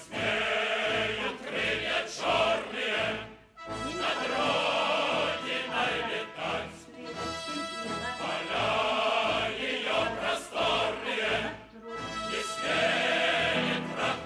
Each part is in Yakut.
смеют крылья черные над родиной летать. Поля ее просторные не смеет враг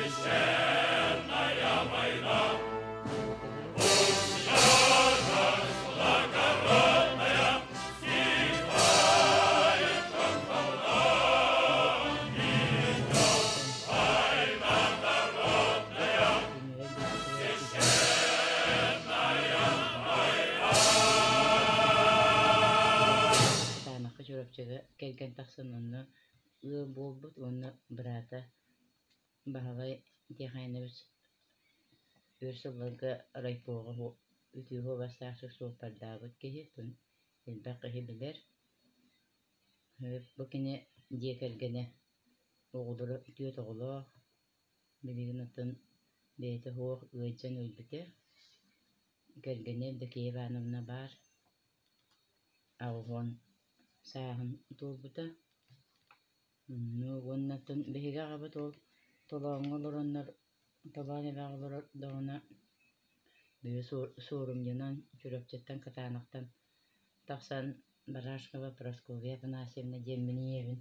Священная война. Пусть ярость благородная стихает, как волна, идет война народная, священная война. Кытаанахха Чурапчыга кэргэн тахсан онно ыал буолбут уонна быраата Баһылай Тихонович өр сылларга райпоҕа үтүө суобастаахтык суоппардаабыт киһи, элбэх киһи билэр. Бу кини дьиэ кэргэнэ оҕолоро түөрт оҕолоох, билигин оттон бэйэтэ суох ыалдьан өлбүтэ. Кэргэнэ Евдокия Ивановна баар, 80 сааһын туолбута. Уонна оттон биһиги аҕабыт ол толооҥҥо олороннор, толоон эбэҕэ олордоҕуна били суорумньунан Чурапчыттан Кытаанахтан тахсан Барашкова Прасковья Афанасьевна диэн мин ийэбин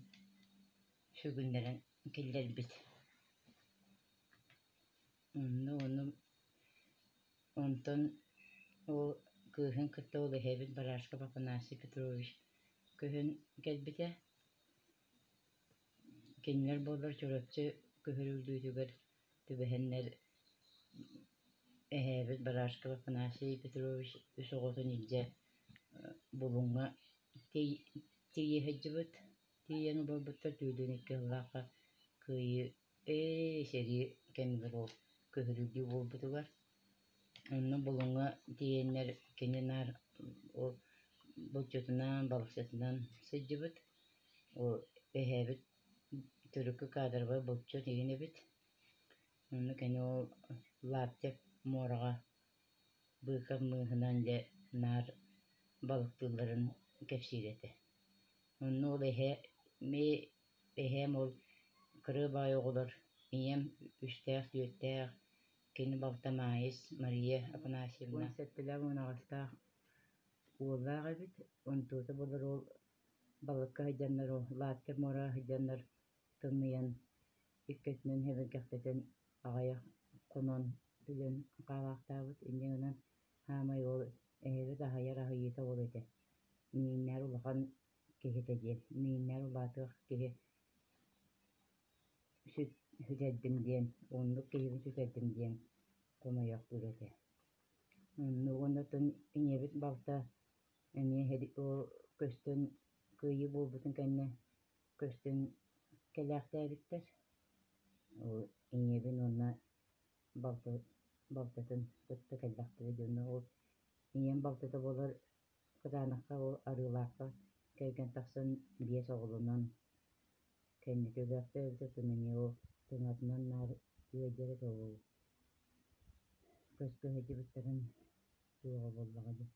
сүгүннэрэн киллэрбит. Онно ону онтон ол кыыһын кытта ол эһэбит Барашков Афанасий Петрович көһөн кэлбитэ. Кинилэр буоллар Чурапчы көһөрүллүүтүгэр түбэһэннэр эһээбит Барашков Афанасий Петрович үс оҕотун илдьэ Булуҥҥа тиийэ сылдьыбыт. Тиийэн олорбуттар 42 сыллаахха Кыайыы ээ сэрии кэмигэр ол көһөрүллүү буолбутугар. Онно Булуҥҥа тиийэннэр кини наар ол булчутунан, балыксытынан сылдьыбыт. Ол эһээбит төрүкү кадровай булчут игин эбит. Онно кини ол Лаптев муораҕа быыкап мыыһынан дьэ наар балыктыылларын кэпсиир этэ. Онно ол эһээ эһээм ол кырыа-баай оҕолор ийэм үстээх-түөртээх, кини балта Маайыс Мария Афанасьевна 17-лээх 18-таах уоллаах эбит. Онтуота буолар ол балыкка сылдьаннар ол Лаптев муораҕа сылдьаннар тымныйан икки өттүнэн сэбиргэхтэтэн аҕыйах хонон өлөн хаалаахтаабыт. Инньэ гынан хаамай ол эһэбит аһыйар аһыйыыта ол этэ. Мииннээр улахан киһитэ диэн, мииннээр улаатыах киһи сүтэрдим диэн, оннук киһибин сүтэрдим диэн хомойоохтуур этэ. Онно уонна оттон ийэбит балта эмиэ ол көстөн кыайыы буолбутун кэннэ көстөн кэлээхтээбиттэр. Ол ийэбин уонна балта балтытын кытта кэллэхтэрэ дьоно ол ийэм балтыта буолар Кытаанахха ол Арыылаахха кэргэн тахсан биэс оҕолонон кэнники өлөөхтөөбүтэ оттон эмиэ ол тыҥатынан наар ыалдьар этэ ол көскө сылдьыбыттарын туоҕа буоллаҕа дии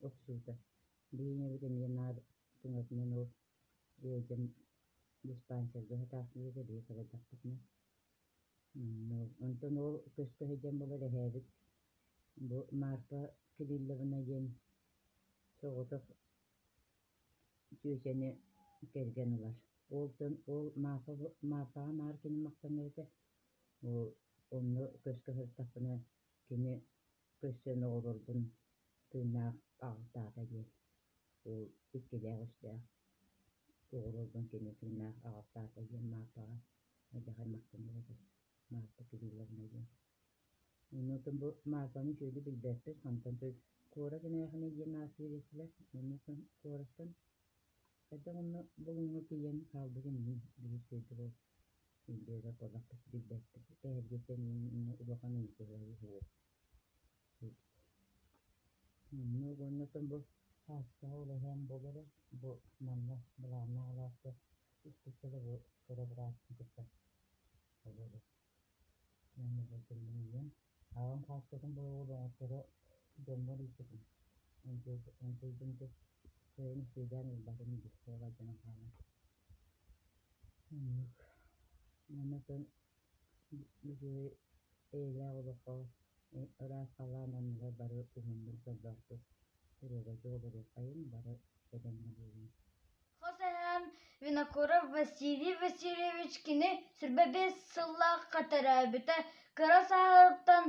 охсуута. Биһиги эбит эмиэ наар тыҥатынан ол ыалдьан диспансерга сытаахтыыр этэ биһиги кырайдахпытына. Онтон ол көскө сылдьан буолар эһээбит бу Марфа Кирилловна диэн соҕотох чүөчэни кэргэн ылар. Ол ол Марфа Марфаҕа наар кини махтанар этэ. Ол онно көскө сырыттахпына кини көссөн оҕолорбун тыыннаах аҕалтаата диэн. Ол иккилээх-үстээх. Оҕолорбун кини тыыннаах аҕалтаата диэн Мааппаҕа хайдах махтанар этэ Мааппа Кирилловна диэн. Оннуттан бу Мааппаны үчүгэйдик билбэппит, хантан куорат эмээхинэ диэн ааттыыр этилэр. Оннуттан куораттан хайдах онно Булуҥҥа тиийэн хаалбытын мин биир үчүгэйдик ол өйдөөбөт буоллахпыт, билбэппит. Эһэргэттэн улахан ыйытыылар суох. Онно уонна бу Һааскаҕа ол эһээм буолара, бу манна былааннаах алааска испиттэрэ бу кыра бырааппын кытта олорор. Уонна бу кэлин аҕам Һааскатын буолуо оҥотторо дьоммор ыыппытым. Онтуйбун кыайан үчүгэйдээн ылбатым дии, суох алдьанан хаалан. Оннук. Уонна үчүгэй эйэлээх олоххо ыраас халлаан анныгар бары уһуннук дьоллоохтук доруобайдык олоруоххайыҥ, бары этэҥҥэ буолуҥ. Хос эһээм Винокуров Василий Васильевич кини 25 сыллаахха төрөөбүтэ. Кыра сааһыттан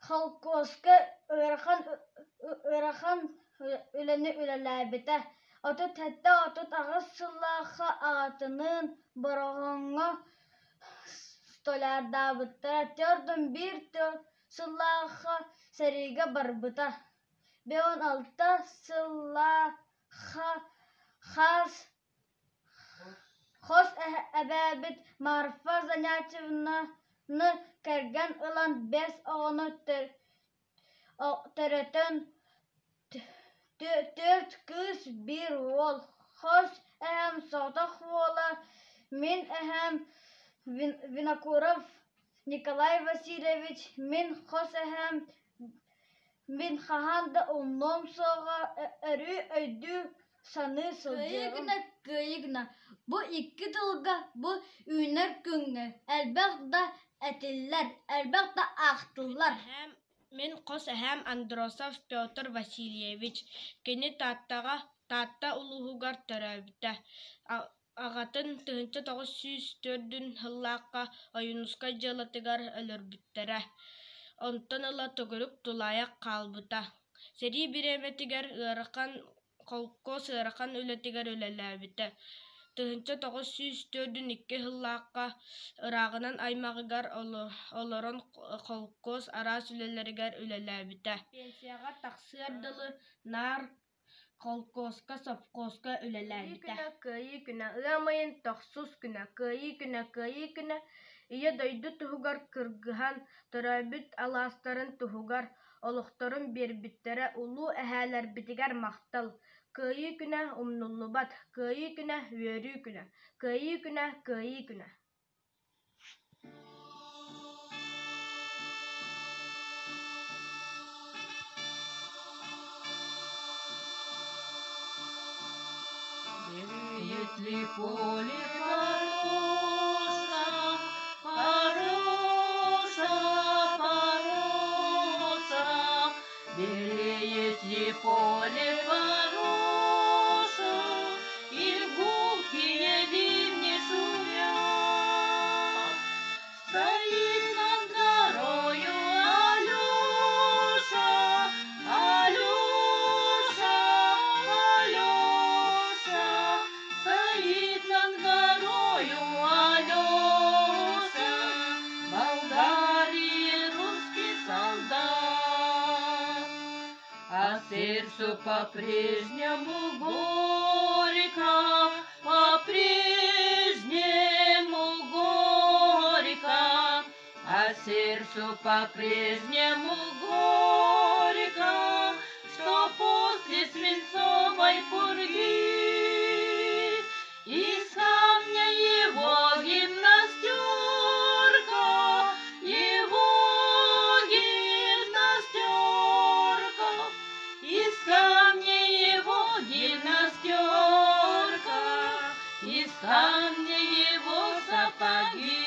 холкуоска ыарахан ыарахан үлэни үлэлээбитэ. 37-38 сыллаахха аҕатыныын Бороҕоҥҥо столярдаабыттара. 41 сыллаахха сэриигэ барбыта. 56 сыллаахха хаас Хос эбээбит Марфа Занятьевнаны кэргэн ылан биэс оҕону төрөтөн, түөрт кыыс, биир уол. Хос эһэм соҕотох уола, мин эһэм Винокуров Николай Васильевич, мин хос эһэм мин хаһан да умнуом суоҕа, өрүү өйдүү саныы Кыайыы сылдьыаҕым. гына, кыайыы гына, бу икки тылга бу үүнэр күҥҥэ элбэх да этиллэр, элбэх да аахтыллар. Мин хос эһээм Андросов Петр Васильевич. Кини Тааттаҕа Таатта улууһугар төрөөбүтэ. Аҕатын 1904 сыллаахха Ойуунускай дьыалатыгар өлөрбүттэрэ. Онтон ыла төгүрүк тулаайах хаалбыта. Сэрии бириэмэтигэр ыарахан холкуос ыарахан үлэтигэр үлэлээбитэ. 1942 сыллаахха ырааҕынан аймаҕыгар олорон холкуос араас үлэлэригэр үлэлээбитэ. Пенсияҕа тахсыар дылы наар холкуоска, совхозка Кыайыы үлэлээбитэ. күнэ, Кыайыы күнэ, ыам ыйын тохсус күнэ, Кыайыы күнэ, Кыайыы күнэ, Ийэ дойду туһугар кыргыһан, төрөөбүт алаастарын туһугар олохторун биэрбиттэрэ улуу эһээлэрбитигэр махтал! Кыайыы күнэ умнуллубат, Кыайыы күнэ үөрүү күнэ, Кыайыы күнэ, Кыайыы күнэ! Белеет ли поле пороша, пороша, пороша, Белеет ли поле пороша, Иль гулкие ливни шумят? Стоит над горою Алеша, Алеша, Алеша, Стоит над горою Алеша, Болгарии русский солдат. А сердцу по-прежнему горько, по-прежнему горько, а сердцу по-прежнему горько, что после свинцовой пурги из камня его гимнастерка, его гимнастерка, из камня его гимнастерка, из камня его сапоги.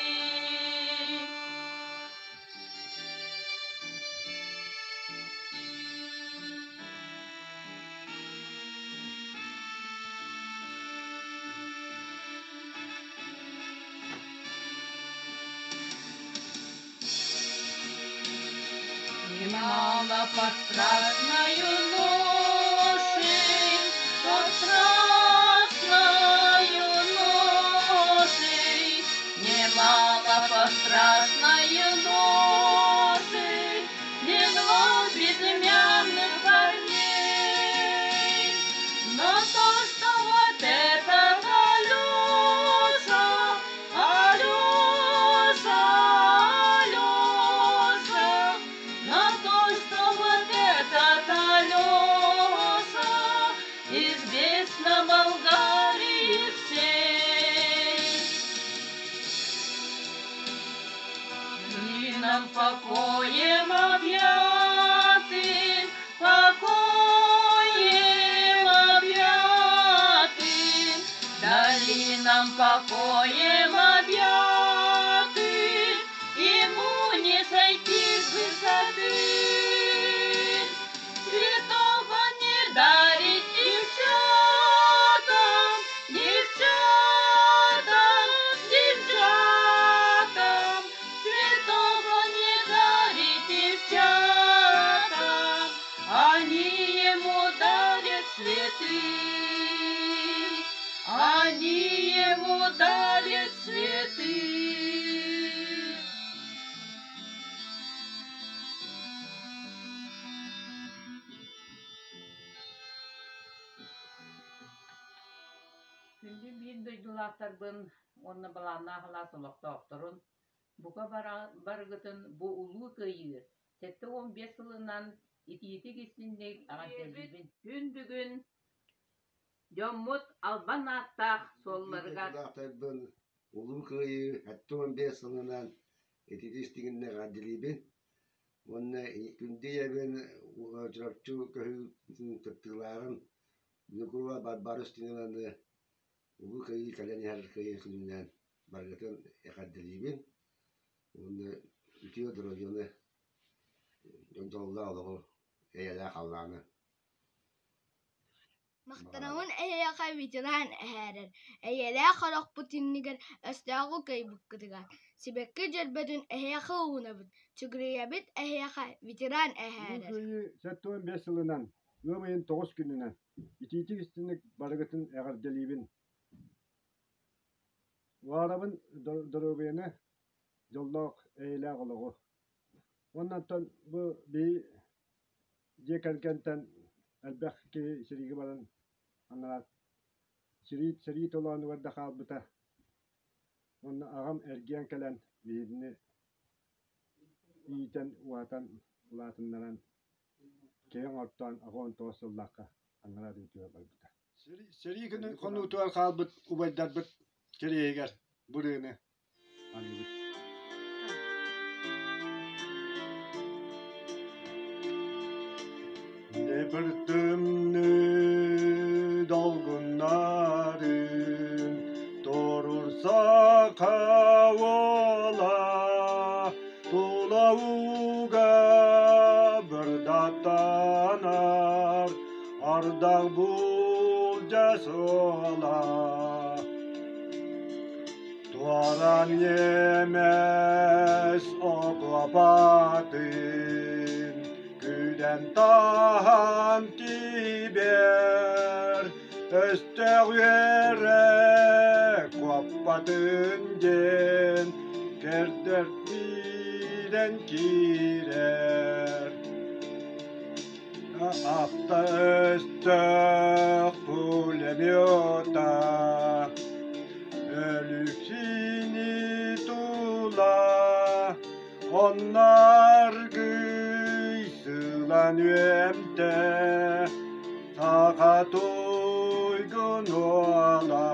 Немало под страшною ношей, под страшною по страшной ноше легло безымянных парней. Но то, что вот этот Алеша, Алеша, Алеша, на то, что вот этот Алеша известно Болгарии всей. И нам покоем объяты, покоем объяты, дали нам покоем объяты, ему не сойти с высоты. Святого не дарить девчатам, девчатам, девчатам, святого не дарить девчатам, они ему дарят цветы, они ему дарят цветы. Күндү биир дойдулаахтарбын уонна былааннаах алаас олохтоохторун бука барыгытын бу улуу кыайыы 75 сылынан итиитик истинник эҕэрдэлиибин. Күн бүгүн дьоммут албан ааттаах суолларыгар Дойдулаахтарбын Улуу Кыайыы 75 сылынан итиитик истиҥинник эҕэрдэлиибин уонна күндү ийэбин Чурапчы көһүүтүн кыттыылааҕын Ньукула Барбара Устинованы Улуу Кыайыы кэлэн иһэр Кыайыы күнүнэн барыгытын эҕэрдэлиибин уонна үтүө доруобуйаны, дьоллоох олоҕу, эйэлээх халлааны. Махтанабын эһиэхэ ветеран эһээрэр, эйэлээх олохпут иннигэр өстөөҕү кыайбыккытыгар. Сибэкки дьөрбөтүн эһиэхэ уунабыт, сүгүрүйэбит эһиэхэ ветеран Улуу эһээрэр. Кыайыы 75 сылынан, ыам ыйын 9 күнүнэн итиитик-истиҥник барыгытын эҕэрдэлиибин! Баҕарабын доруобуйаны, дьоллоох, эйэлээх олоҕу. Уонна оттон бу биһи дьиэ кэргэнтэн элбэх киһи сэриигэ баран анараат сэрии сэрии толоонугар да хаалбыта. Уонна аҕам эргийэн кэлэн биһигини иитэн, уһатан, улаатыннаран киһи оҥортоон 89 сыллаахха анараа дойдуга барбыта. Сэрии күнүн хонуутугар хаалбыт убайдарбыт кэриэһигэр бу ырыаны аныыбыт. Днепр тымныы долгуннарын туруорса уола тула ууга бырдаттанар ардах булдьа суола Туоран немец окуопатын күдэн таһан тибэр өстөөх үөрэ куоппатын диэн кэрдэртиирэн киирэр Авто өстөөх пулемета өлүксүнү тула онно аргыый сылан үөмтэ саха туйгун уола.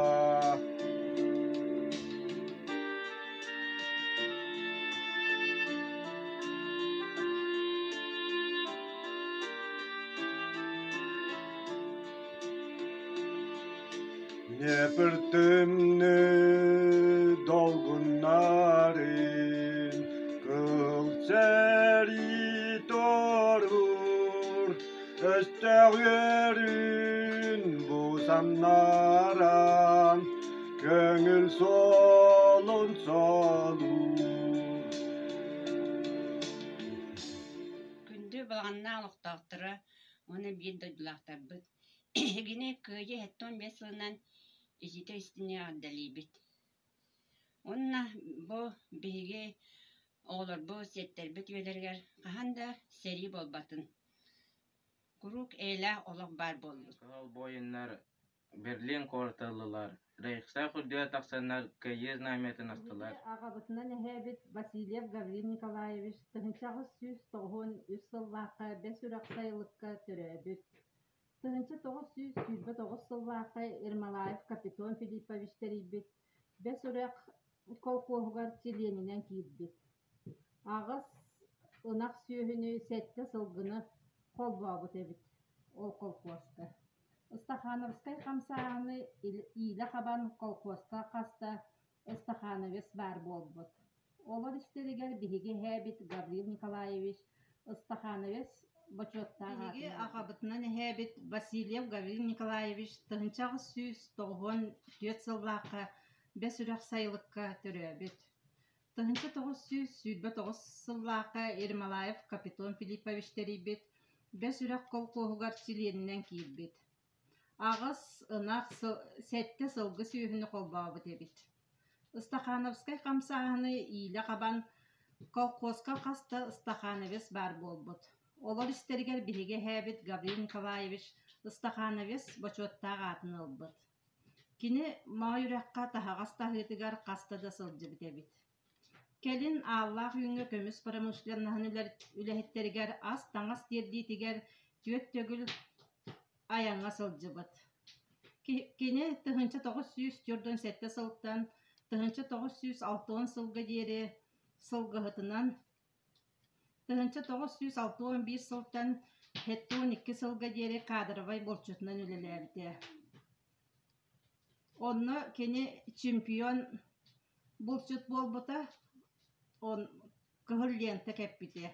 Днепр тымныы долгуннарын кыл сэрии торур өстөөх үөрүн бу самнаран көҥүл суолун солуур. Күндү балаҕаннаах олохтоохторо уонна биир дойдулаахтарбыт Эһигини Кыайыы 75 сылынан ититэ истиҥник эҕэрдэлиибит. Уонна бу биһиги оҕолорбут, сиэттэрбит үйэлэригэр хаһан да сэрии буолбатын. Куруук эйэлээх олох баар буоллун. Кыһыл буойуннар Берлин куораты ыллылар, Рейхстаг үрдүгэр тахсаннар Кыайыы знамятын астылар. Аҕабытынан эһээбит Васильев Гаврил Николаевич 1893 сыллаахха Бэс Үрэх сайылыкка төрөөбүт. 1929 сыллаахха Ермолаев Капитон Филиппович тэрийбит Бэс Үрэх колхуоһугар чилиэнинэн киирбит. Аҕыс ынах сүөһүнү, сэттэ сылгыны холбообут эбит ол колхуоска. Стахановскай хамсааһыны иилэ хабан колхуоска хаста стахановец баар буолбут. Олор истэригэр биһиги эһээбит Гаврил Николаевич стахановец бочуоттаах Биһиги аатын ылбыт. аҕабытынан эһээбит Васильев Гаврил Николаевич 1894 сыллаахха Бэс Үрэх сайылыкка төрөөбүт. 1929 сыллаахха Ермолаев Капитон Филиппович тэрийбит Бэс Үрэх колхуоһугар чилиэнинэн киирбит. Аҕыс ынах, сэттэ сылгы сүөһүнү холбообут эбит. Стахановскай хамсааһыны иилэ хабан, колхозка хас да стахановец баар буолбут. Олор истэригэр биһиги эһээбит Гаврил Николаевич стахановец бочуоттаах аатын ылбыт. Кини Моой үрэххэ таһаҕас таһыытыгар хаста да сылдьыбыт эбит. Кэлин Ааллаах Үүҥҥэ көмүс промышленноһын үлэһиттэригэр ас-таҥас тиэрдиитигэр түөрт төгүл айаҥҥа сылдьыбыт. Кини 1947 сылтан 1960 сылга диэри сылгыһытынан, 1961 сылтан 72 сылга диэри кадровай булчутунан үлэлээбитэ. Онно кини чемпион булчут буолбута, он кыһыл лента кэппитэ.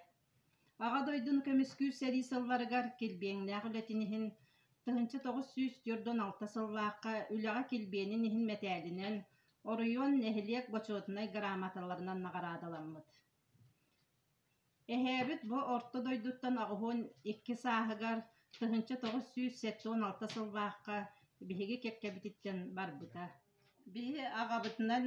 Аҕа дойдуну көмүскүүр сэрии сылларыгар килбиэҥнээх үлэтин иһин 1946 сыллаахха үлэҕэ килбиэнин иһин мэтээлинэн оройуон, нэһилиэк бочуотунай грамоталарынан наҕараадаламмыт. Эһээбит бу орто дойдуттан 82 сааһыгар 1976 сыллаахха биһиги кэккэбититтэн барбыта. Биһи аҕабытынан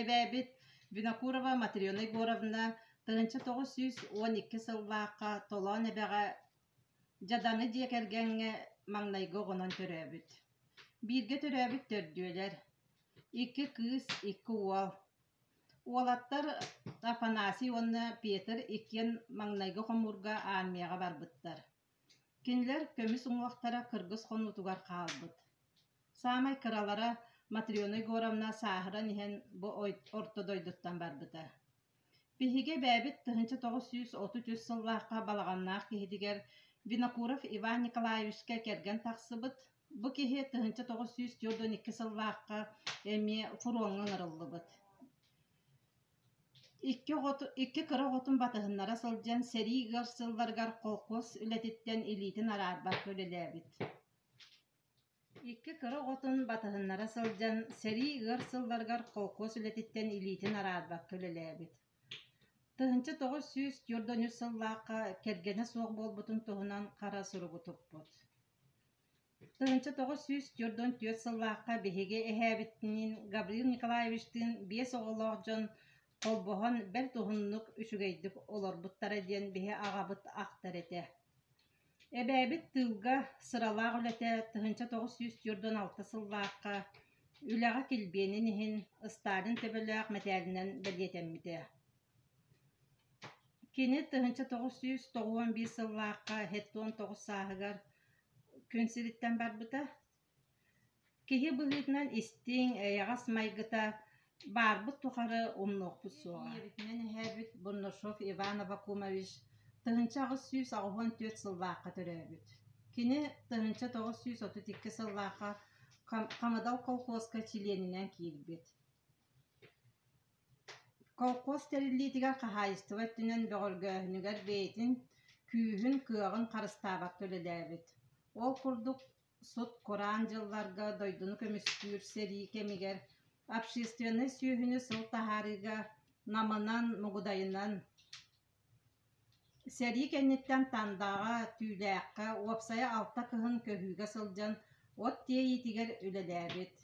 эбээбит Винокурова Матрена Егоровна 1912 сыллаахха Толоон эбэҕэ дьадаҥы дьиэ кэргэҥҥэ маҥнайгы оҕонон төрөөбүт. Бииргэ төрөөбүт төрдүөлэр: икки кыыс, икки уол. Уолаттар Афанасий уонна Петр иккиэн маҥнайгы хомуурга армияҕа барбыттар. Кинилэр көмүс уҥуохтара кыргыс хонуутугар хаалбыт. Саамай кыралара Матрена Егоровна сааһыран иһэн бу орто дойдуттан барбыта. Биһиги эбээбит 1933 сыллаахха Балаҕаннаах киһитигэр Винокуров Иван Николаевичка кэргэн тахсыбыт. Бу киһи 1942 сыллаахха эмиэ фроҥҥа ыҥырыллыбыт. Икки, оҕоту, икки кыра оҕотун батыһыннара сылдьан сэрии ыар сылларыгар колхоз үлэтиттэн илиитин араарбакка үлэлээбит. Икки кыра оҕотун батыһыннара сылдьан сэрии ыар сылларыгар колхоз үлэтиттэн илиитин араарбакка үлэлээбит. 1943 сыллаахха кэргэнэ суох буолбутун туһунан хара суругу туппут. 1944 сыллаахха биһиги эһээбитиниин Гаврил Николаевичтыын биэс оҕолоох дьон холбоһон бэрт уһуннук үчүгэйдик олорбуттара диэн биһи аҕабыт ахтар этэ. Эбээбит тыылга сыралаах үлэтэ 1946 сыллаахха үлэҕэ килбиэнин иһин Сталин төбөлөөх мэтээлинэн бэлиэтэммитэ. Кини 1991 сыллаахха 79 сааһыгар күн сириттэн барбыта. Киһи быһыытынан истиҥ, эйэҕэс майгыта баарбыт тухары умнуохпут суоҕа. Ийэбитинэн эһээбит Бурнашов Иван Аввакумович 1884 сыллаахха төрөөбүт. Кини 1932 сыллаахха Хамадал колхуоска чилиэнинэн киирбит. Колхоз тэриллиитигэр хаһаайыстыба өттүнэн бөҕөргөөһүнүгэр бэйэтин күүһүн-кыаҕын харыстаабакка үлэлээбит. Ол курдук сут-кураан дьылларга дойдуну көмүскүүр сэрии кэмигэр общественнай сүөһүнү сыл таһаарыыга Намынан, Мугудайынан, Сэрии кэнниттэн Тандаҕа, Түүлээххэ уопсайа алта кыһын көһүүгэ сылдьан от тиэйиитигэр үлэлээбит.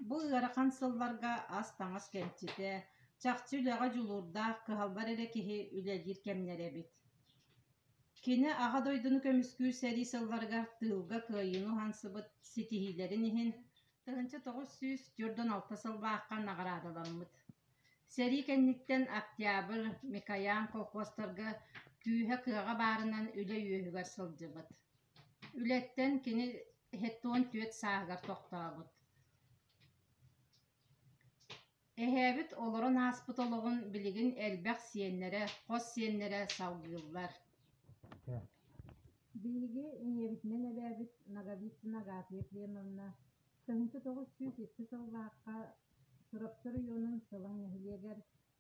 Бу ыарахан сылларга ас-таҥас кэмчитэ, чахчы үлэҕэ дьулуурдаах, кыһаллар эрэ киһи үлэлиир кэмнэрэ эбит. Кини Аҕа дойдуну көмүскүүр сэрии сылларыгар тыылга кыайыыны уһансыбыт ситиһиилэрин иһин 1946 сыллаахха наҕараадаламмыт. Сэрии кэнниттэн Октябрь, Микоян колхуостарга күүһэ-кыаҕа баарынан үлэ үөһүгэр сылдьыбыт. Үлэттэн кини 74 сааһыгар тохтообут. Эһээбит олорон ааспыт олоҕун билигин элбэх сиэннэрэ, хос сиэннэрэ салгыыллар. Биһиги ийэбитинэн эбээбит Ноговицына Агафья Ефремовна 1902 сыллаахха Чурапчы оройуонун Сылаҥ нэһилиэгэр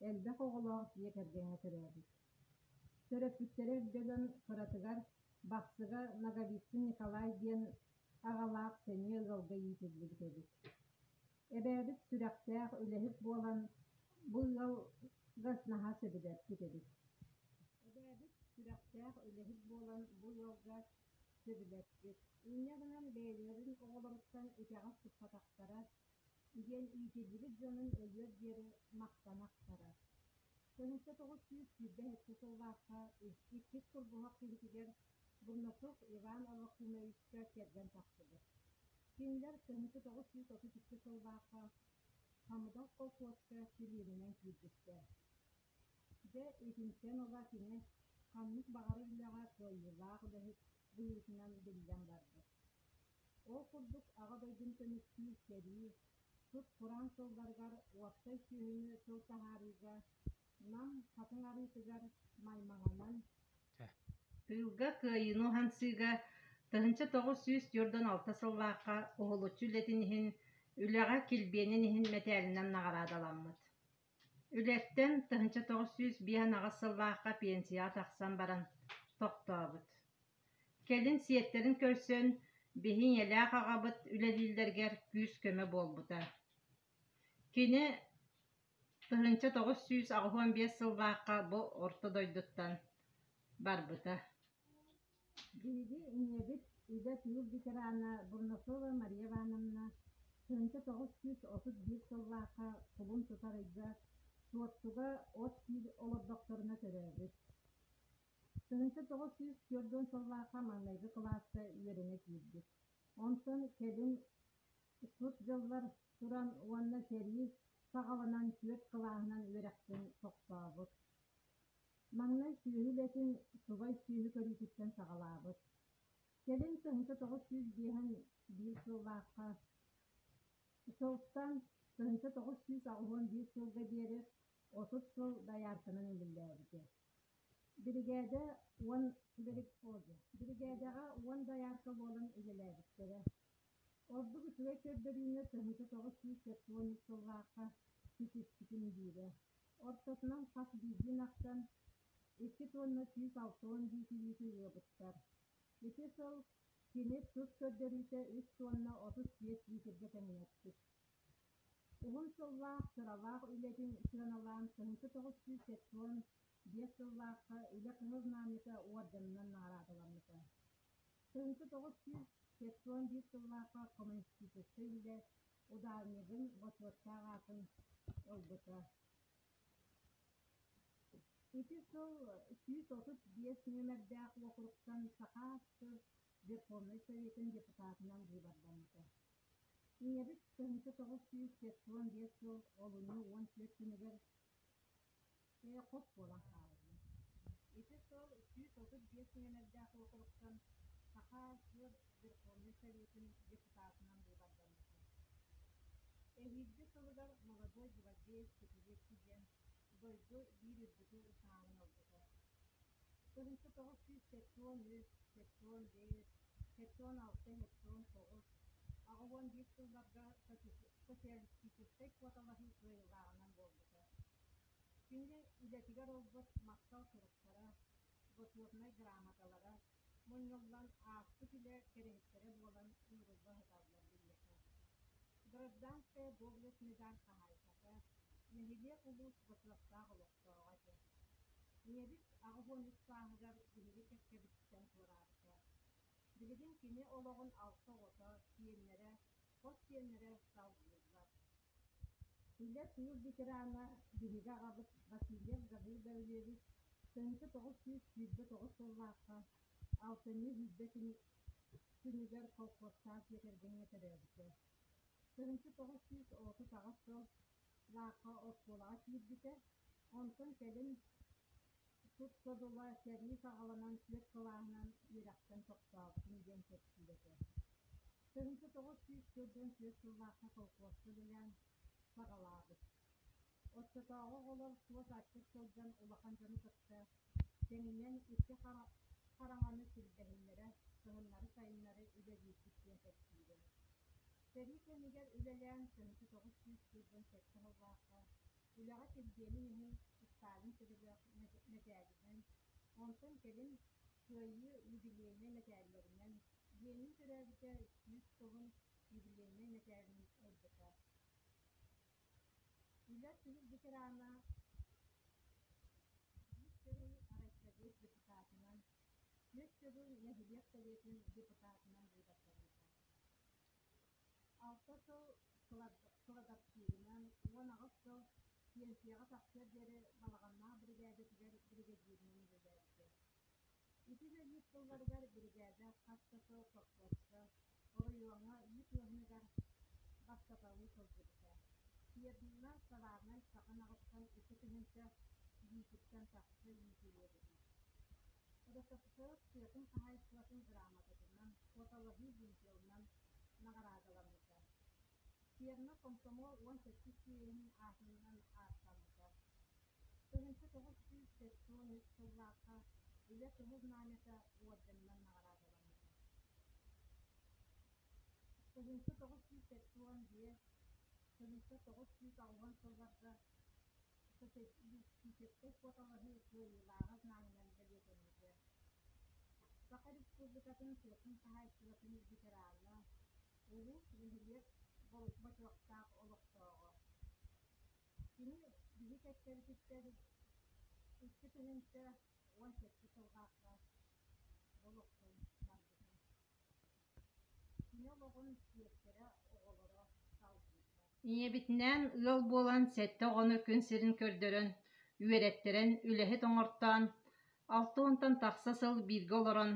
элбэх оҕолоох дьиэ кэргэҥҥэ төрөөбүт. Төрөппүттэрэ үрдэлэн кыратыгар Бахсыга Ноговицын Николай диэн аҕалаах сэниэ ыалга иитиллибит эбит. Эбээбит сүрэхтээх үлэһит буолан бу ыалга наһаа сөбүлэппит эбит. Эбээбит сүрэхтээх үлэһит буолан бу ыалга сөбүлэппит. Инньэ гынан бэйэлэрин оҕолоруттан итэҕэс туппатахтара диэн иитиллибит дьонун өлүөр диэри махтана ахтара. 1927 сыллаахха иккис Курбуһах киһитигэр Бурнашов Иван Аввакумовичка кэргэн тахсыбыт. Кинилэр 1932 сыллаахха Хамыдах колхуоска чилиэнинэн киирбиттэр. Дьэ, итинтэн ыла кини ханнык баҕарар үлэҕэ кыайыылаах үлэһит быһыытынан биллэн барбыт. Ол курдук Аҕа дойдуну көмүскүүр сэрии, сут-кураан сылларыгар уопсай сүөһүнү сыл таһаарыыга Нам Хатыҥ Арыытыгар Маймаҕанан Тыылга кыайыыны уһансыыга 1946 сыллаахха уһулуччу үлэтин иһин Үлэҕэ килбиэнин иһин мэтээлинэн наҕараадаламмыт. Үлэттэн 1958 сыллаахха пенсияҕа тахсан баран тохтообут. Кэлин сиэттэрин көрсөн, биһи ийэлээх аҕабыт үлэлииллэригэр күүс-көмө буолбута. Кини 1985 сыллаахха бу орто дойдуттан барбыта. Биһиги ийэбит үлэ тыыл ветерана Бурнашова Мария Ивановна 1931 сыллаахха кулун тутар ыйга Суоттуга от сиир олордохторуна төрөөбүт. 1940 сыллаахха маҥнайгы кылааска үөрэнэ киирбит. Онтон кэлин сут дьыллар туран уонна сэрии саҕаланан түөрт кылааһынан үөрэхтэн тохтообут. Маҥнай сүөһү үлэтин субай сүөһү көрүүтүттэн саҕалаабыт. Кэлин 1951 сыллаахха сылтан 1981 сылга диэри 30 сыл доярканан үлэлээбитэ. Биригээдэ уон биригээдэҕэ уон доярка буолан үлэлээбиттэрэ. Ордук үчүгэй көрдөрүүнү 1973 сыллаахха ситиспитим диирэ. Ортотунан хас биирдии ынахтан икки туонна 161 үүтү ыабыттар. Ити сыл кини тус көрдөрүүтэ үс туонна 35 литргэ тэҥнэспит. Уһун сыллаах сыралаах үлэтин сыаналаан 1975 сыллаахха Үлэ Кыһыл Знамята уордьанынан наҕараадаламмыта. 1971 сыллаахха Коммунистическай үлэ ударнигын бочуоттаах аатын ылбыта. Ити сыл 135 нүөмэрдээх уокуруктан Саха АССР Верховнай Советын депутатынан быыбардаммыта. Ийэбит 1975 сыл олунньу 14 күнүгэр хос буолан хаалбыта. Ити сыл 135 нүөмэрдээх уокуруктан Саха АССР Верховнай Советын депутатынан быыбардаммыта. Эһиилги сылыгар «Молодой гвардеец пятилетки» диэн дойду биир үрдүкү ытааҕын ылбыта. 1973, 75, 76, 79, 81 сылларга социалистическай куоталаһыы кыайыылааҕынан буолбута. Кини үлэтигэр ылбыт махтал суруктара, бочуотунай грамоталара мунньуллан ааспыт үлэ кэрэһиттэрэ буолан уурулла сыталлар биһиэхэ. Гражданская доблесть медаль хаһаайката, нэһилиэк улуус бочуоттаах олохтооҕо этэ. Ийэбит 83 сааһыгар биһиги кэккэбититтэн туораабыта. Билигин кини олоҕун алта оҕото, сиэннэрэ, хос сиэннэрэ салгыыллар. Үлэ тыыл ветерана биһиги аҕабыт Васильев Гаврил Гаврильевич 1929 сыллаахха алтынньы сүүрбэ күнүгэр колхозтаах дьиэ кэргэҥҥэ төрөөбүтэ. 1938 сыл лаахха оскуолаҕа киирбитэ, онтон кэлин сут содула сэрии саҕаланан түөрт кылааһынан үөрэхтэн тохтообутум диэн кэпсиир этэ. 1944 сыллаахха колхуоска үлэлээн саҕалаабыт. Оччотооҕу оҕолор суос аччык сылдьан улахан дьону кытта тэҥинэн икки хараҥаны силбэһиннэрэ кыһыннары-сайыннары үлэлиирбит диэн кэпсиирэ. Сэрии кэмигэр үлэлээн 1947 сыллаахха үлэҕэ килбиэнин иһин Сталин төбөлөөх мэтээлинэн, онтон кэлин Кыайыы юбилейнай мэтээллэринэн, Ленин төрөөбүтэ 100 сылын юбилейнай мэтээлин ылбыта. Үлэ тыыл ветерана, биир төгүл райсовет депутатынан, түөрт төгүл нэһилиэк советын депутатынан быыбардаммыта. Алта сыл кладовщигынан, 18 сыл пенсияҕа тахсыар диэри Балаҕаннаах биригээдэтигэр биригэдьииринэн үлэлээбитэ. Ити үлэлиир сылларыгар биригээдэ хас да сыл совхозка, оройуоҥҥа үүт ыаһыныгар бастаталыы сылдьыбыта. Ферма товарнай саха ынаҕыттан 2 000 лиитиртэн тахса үүтү ыабыта. РСФСР тыатын хаһаайыстыбатын грамотатынан, куоталаһыы вымпелынан наҕараадаламмыта. Ферма комсомол 17 съеһин аатынан ааттаммыта. 1973 сыллаахха Үлэ Кыһыл Знамята уордьанынан наҕараадаламмыта. 1975, 1980 сылларга Социалистическай куоталаһыы кыайыылааҕа знамянан бэлиэтэммитэ. Саха Республикатын тыатын хаһаайыстыбатын ветерана, улуус, нэһилиэк бочуоттаах олохтооҕо. Кини биһи кэккэбититтэн 2017 сыллаахха олохтон барбыта. Кини олоҕун сиэттэрэ, оҕолоро салгыыллар. Ийэбитинээн ыал буолан сэттэ оҕону күн сирин көрдөрөн, үөрэттэрэн, үлэһит оҥортоон, 60-тан тахса сыл бииргэ олорон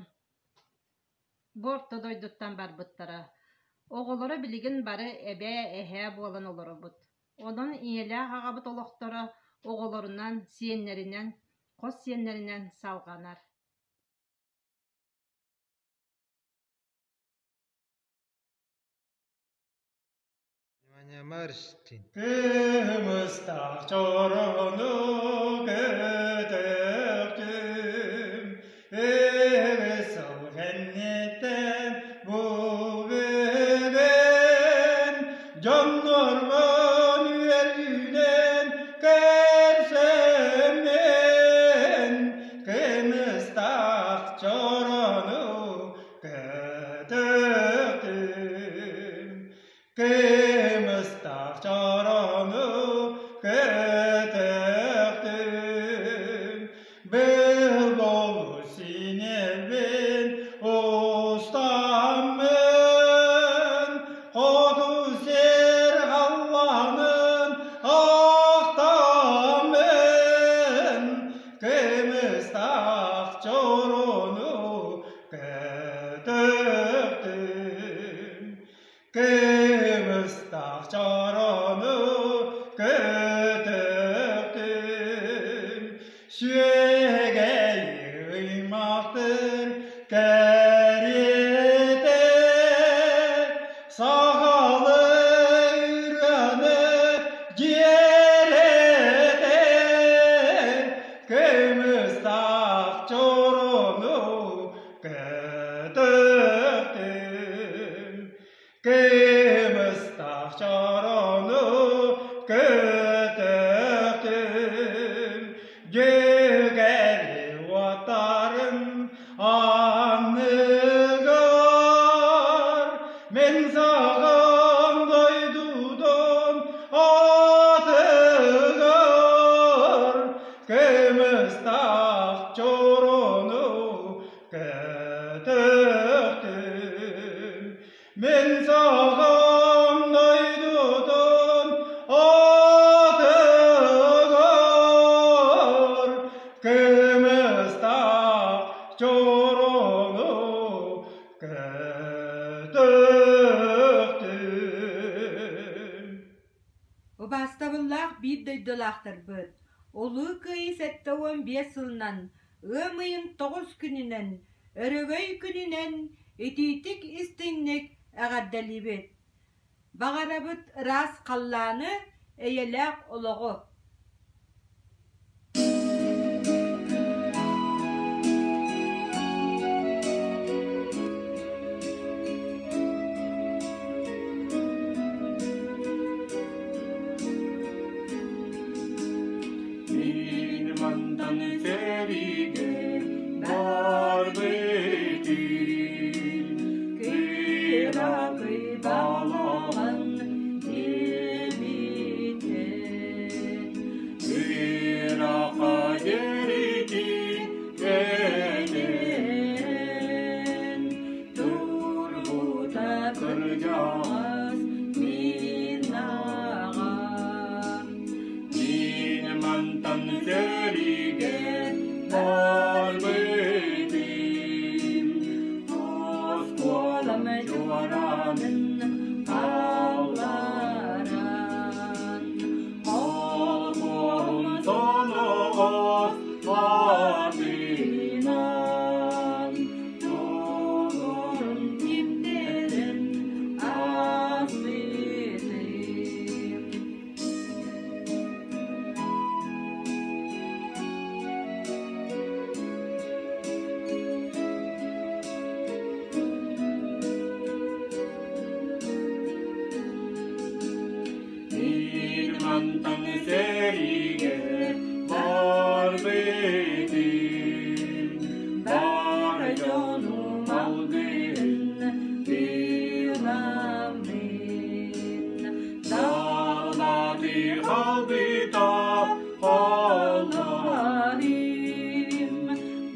бу орто дойдуттан барбыттара. Оҕолоро билигин бары эбээ, эһээ буолан олоробут. Онон ийэлээх аҕабыт олохторо оҕолорунан, сиэннэринэн, хос сиэннэринэн салҕанар. Кымыстаах чорону көтөхтүм, Үһүс сыл кэнниттэн бу бүгүн Дьоннорбун үөрүүнэн көрсөммүн, Кымыстаах чорону көтөхтүм. Кымыстаах чорону көтөхтүм, Был-болу синебин устаммын, Хоту сир халлаанын ахтаммын, Кымыстаах чорону көтөхтүм. Кымыстаах чорону көтөхтүм, Сүөгэйи ыймахтыр кэриэтэ, Сахалы ырыаны дьиэрэтэ, Кымыстаах чорону көтөхтүм. Кымыстаах чорону көтөхтүм, Дьүгэри уотарын анныгар Мин саҕам дойдутун атыгар Кымыстаах чорону көтөхтүм. Мин саҕам дойдутун атыгар. Дойдулаахтарбыт, Улуу Кыайыы 75 сылынан, ыам ыйын 9 күнүнэн, Өрөгөй күнүнэн итиитик-истиҥник эҕэрдэлиибит! Баҕарабыт ыраас халлааны, эйэлээх олоҕу! Мин мантан сэриигэ барбытым, кыракый балаҕан диэбитэ. Ыраха дьэритин кэлэн, турбута кырдьаҕас мин аҕам. Мин мантан сэриигэ барбытым, оскуолам чуораанын хаалларан, холкуоһум соноҕос атынан, тулуурун кимтэрэн ааспытым. Мин мантан сэриигэ барбытым, бар дьонум алгыһын ыламмын, далаты халбыта холлорим,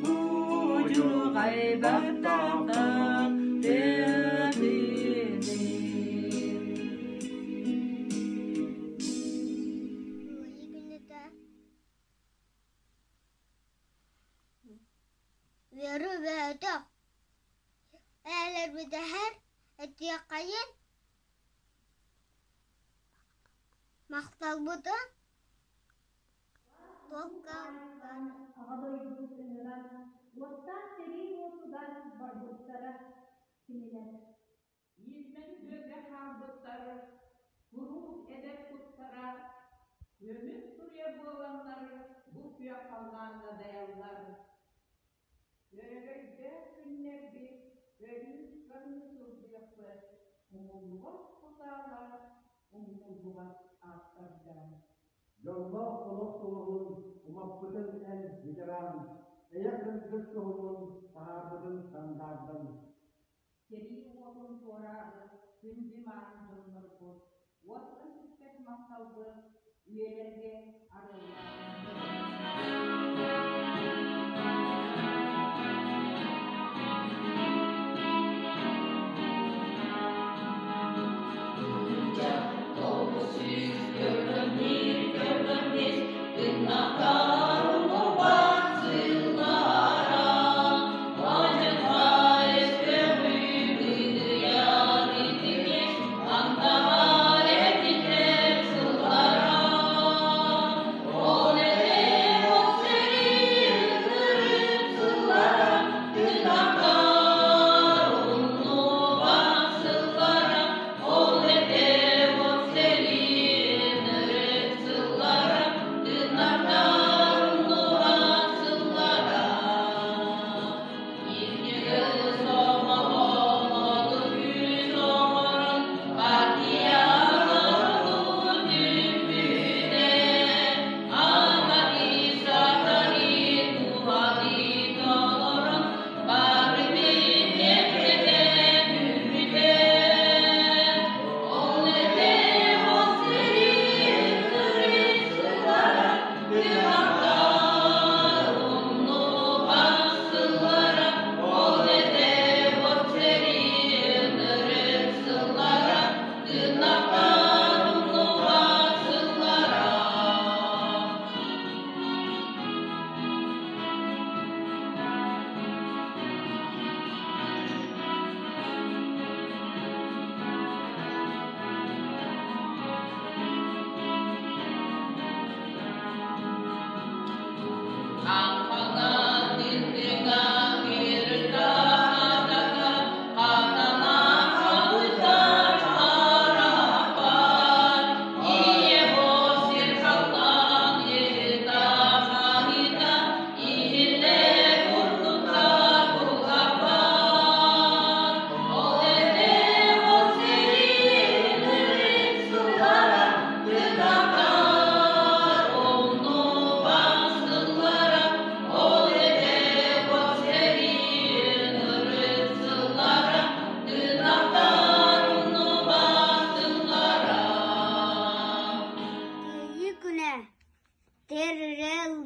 будьурҕай баттахтаах тыатыным. Үөрүү бөтөх, ээлэрбитэһэр этиэххэйин, махталбытын туохха Аҕа дойдубут ыҥырар уоттаах сэрии уотугар барбыттара кинилэр. Иирмэн күөлгэ хаалбыттар куруук эдэр куттара көмүс туруйа буоланнар бу күөх халлааҥҥа дайаллар. Өрөгөйдөөх күннэрбит өрүү саныы сылдьыахпыт, умуллубат кутаалар, умнуллубат ааттардаан. Дьоллоох олох сулуһун умаппытын эн ветеран, эйэ сырдык суһумун таһаарбытын сандаардан. Сэрии уотун туораабыт күндү мааны дьоннорбут, уостан түспэт махталбыт үйэлэргэ арыаллаатын. 941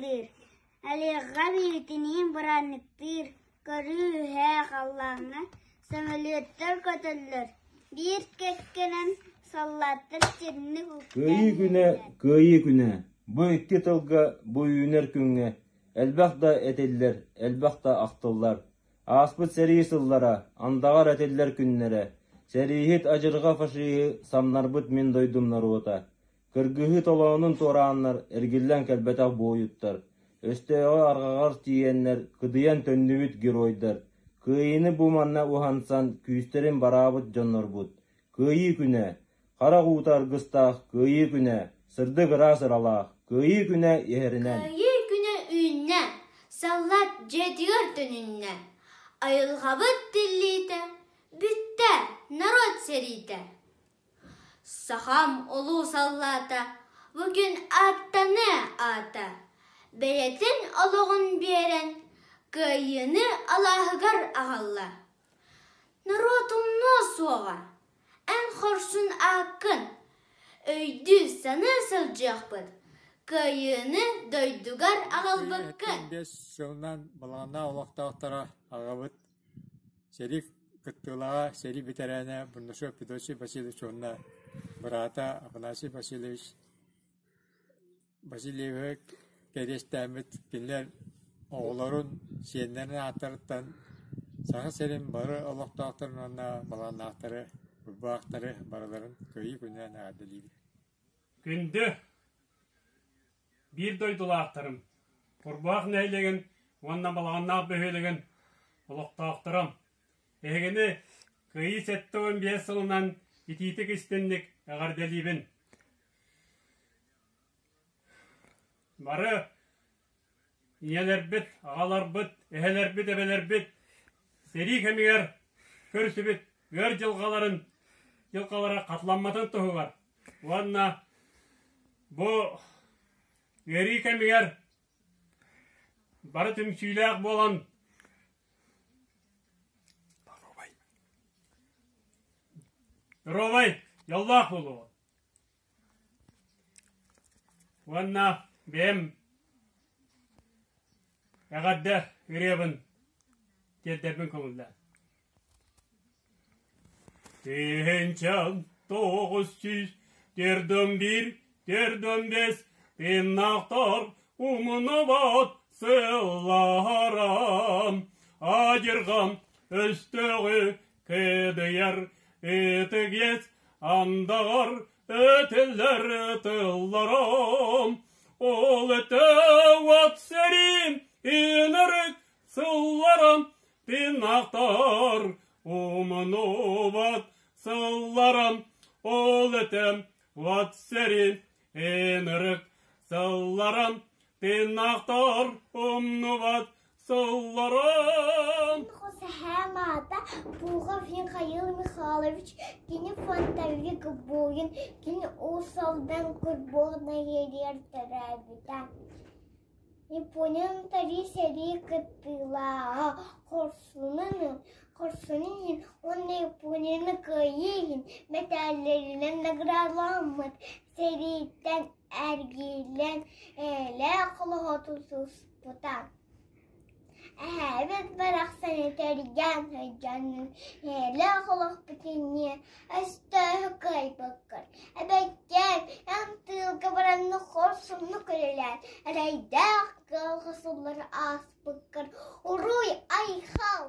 ыллыыр, Алиҕа биһигитиниин бырааһынньыктыыр, көрүү үһээ халлааҥҥа сөмөлүөттэр көтөллөр, биир кэккэнэн саллааттар сирник Кыайыы күнэ, Кыайыы күнэ! Бу икки тылга, бу үүнэр күҥҥэ элбэх да этиллэр, элбэх да ахтыллар. Ааспыт сэрии сыллара, андаҕар этиллэр күннэрэ, сэрииһит адьырҕа фашиһы самнарбыт мин дойдум норуота. Кыргыһыы толоонун туорааннар эргиллэн кэлбэтэх буойуттар, өстөөҕү арҕаҕар тиийэннэр кыдыйан төннүбүт геройдар, Кыайыыны бу манна уһансан күүстэрин бараабыт дьоннорбут. Кыайыы күнэ! Харах уута аргыстаах Кыайыы күнэ! Сырдык ыраас ыралаах Кыайыы күнэ иһэринэн! Кыайыы күнэ үүннэ, саллаат дьиэтигэр төнүннэ, айылҕабыт тиллиитэ, бүттэ норуот сэриитэ. Сахам улуу саллаата бу күн ааттаныа аата, бэйэтин олоҕун биэрэн, кыайыыны алааһыгар аҕалла. Норуот умнуо суоҕа, эн хорсун ааккын, өйдүү-саныы сылдьыахпыт, кыайыыны дойдугар аҕалбыккын. 5 сылынан Балаҕаннаах олохтоохторо аҕабыт Сэрии кыттыылааҕа, сэрии бэтэрээнэ Бурнашов Федосий Васильевич уонна быраата Афанасий Васильевич Васильевиһы кэриэстээммит кинилэр оҕолорун, сиэннэрин ааттарыттан Саха сирин бары олохтоохторун уонна балаҕаннаахтары, Курбаахтары барыларын Кыайыы күнүнэн эҕэрдэлиибит. Күндү биир дойдулаахтарым, Курбаах нэһилиэгин уонна Балаҕаннаах бөһүөлэгин олохтоохторо, эһигини Кыайыы 75 сылынан итиитик истинник эҕэрдэлиибин! Бары ийэлэрбит, аҕаларбыт, эһэлэрбит, эбэлэрбит сэрии кэмигэр көрсүбүт ыар дьылҕаларын дьылҕалара хатыламматын туһугар уонна бу ыарыы кэмигэр бары түмсүүлээх буолан Доруобай, дьоллоох буолуоҕун! Уонна бэйэм эҕэрдэ ырыабын тиэрдэрбин көҥүллээн. Тыһыынча 941, 45 тыыннаахтар умнубат сылларам, адьырҕам өстөөҕү кыдыйар ытык иэс андаҕар этиллэр тылларым, ол этэ уот сэриим инэрик сылларым тыыннаахтар умнубат сылларым, ол этэ уот сэриим инэрик сылларым тыыннаахтар умнубат сылларым. Сэһэм аата Пухов Михаил Михайлович, кини фронтовик буойун, кини Уус Алдан Курбуох нэһилиэгэр төрөөбүтэ. Япония утары сэрии кыттыылааҕа, хорсунун, хорсунун иһин уонна Японияны кыайыы иһин мэтээллэринэн наградаламмыт, сэрииттэн эргиллэн эйэлээх олоҕу тутуспута. Эһээбит барахсан этэригэн сылдьан эйэлээх олохпут инниэ өстөөһү кыайбыккын. Эбэккэм, эн тыылга баранны хорсуннук үлэлээн, эрэйдээх кыалҕа сыллары ааспыккар уруй-айхал!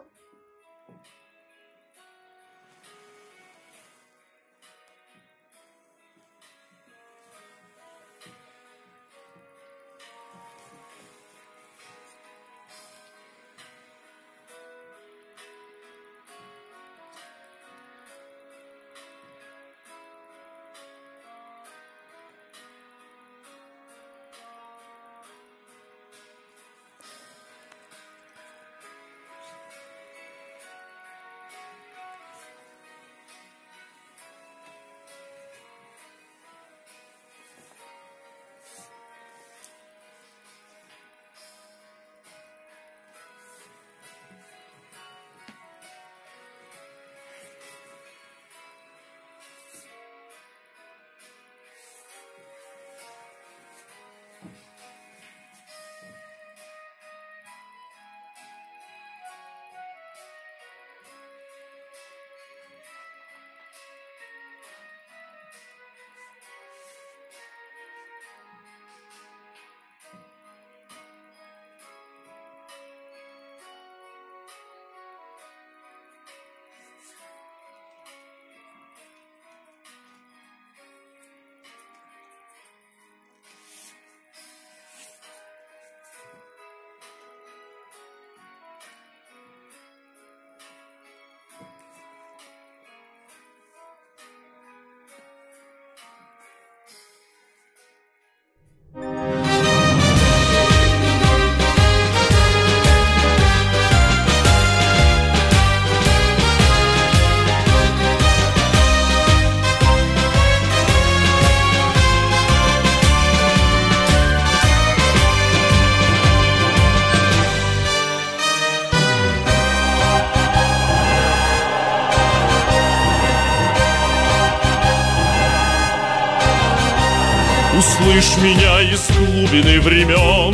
Услышь меня из глубины времен,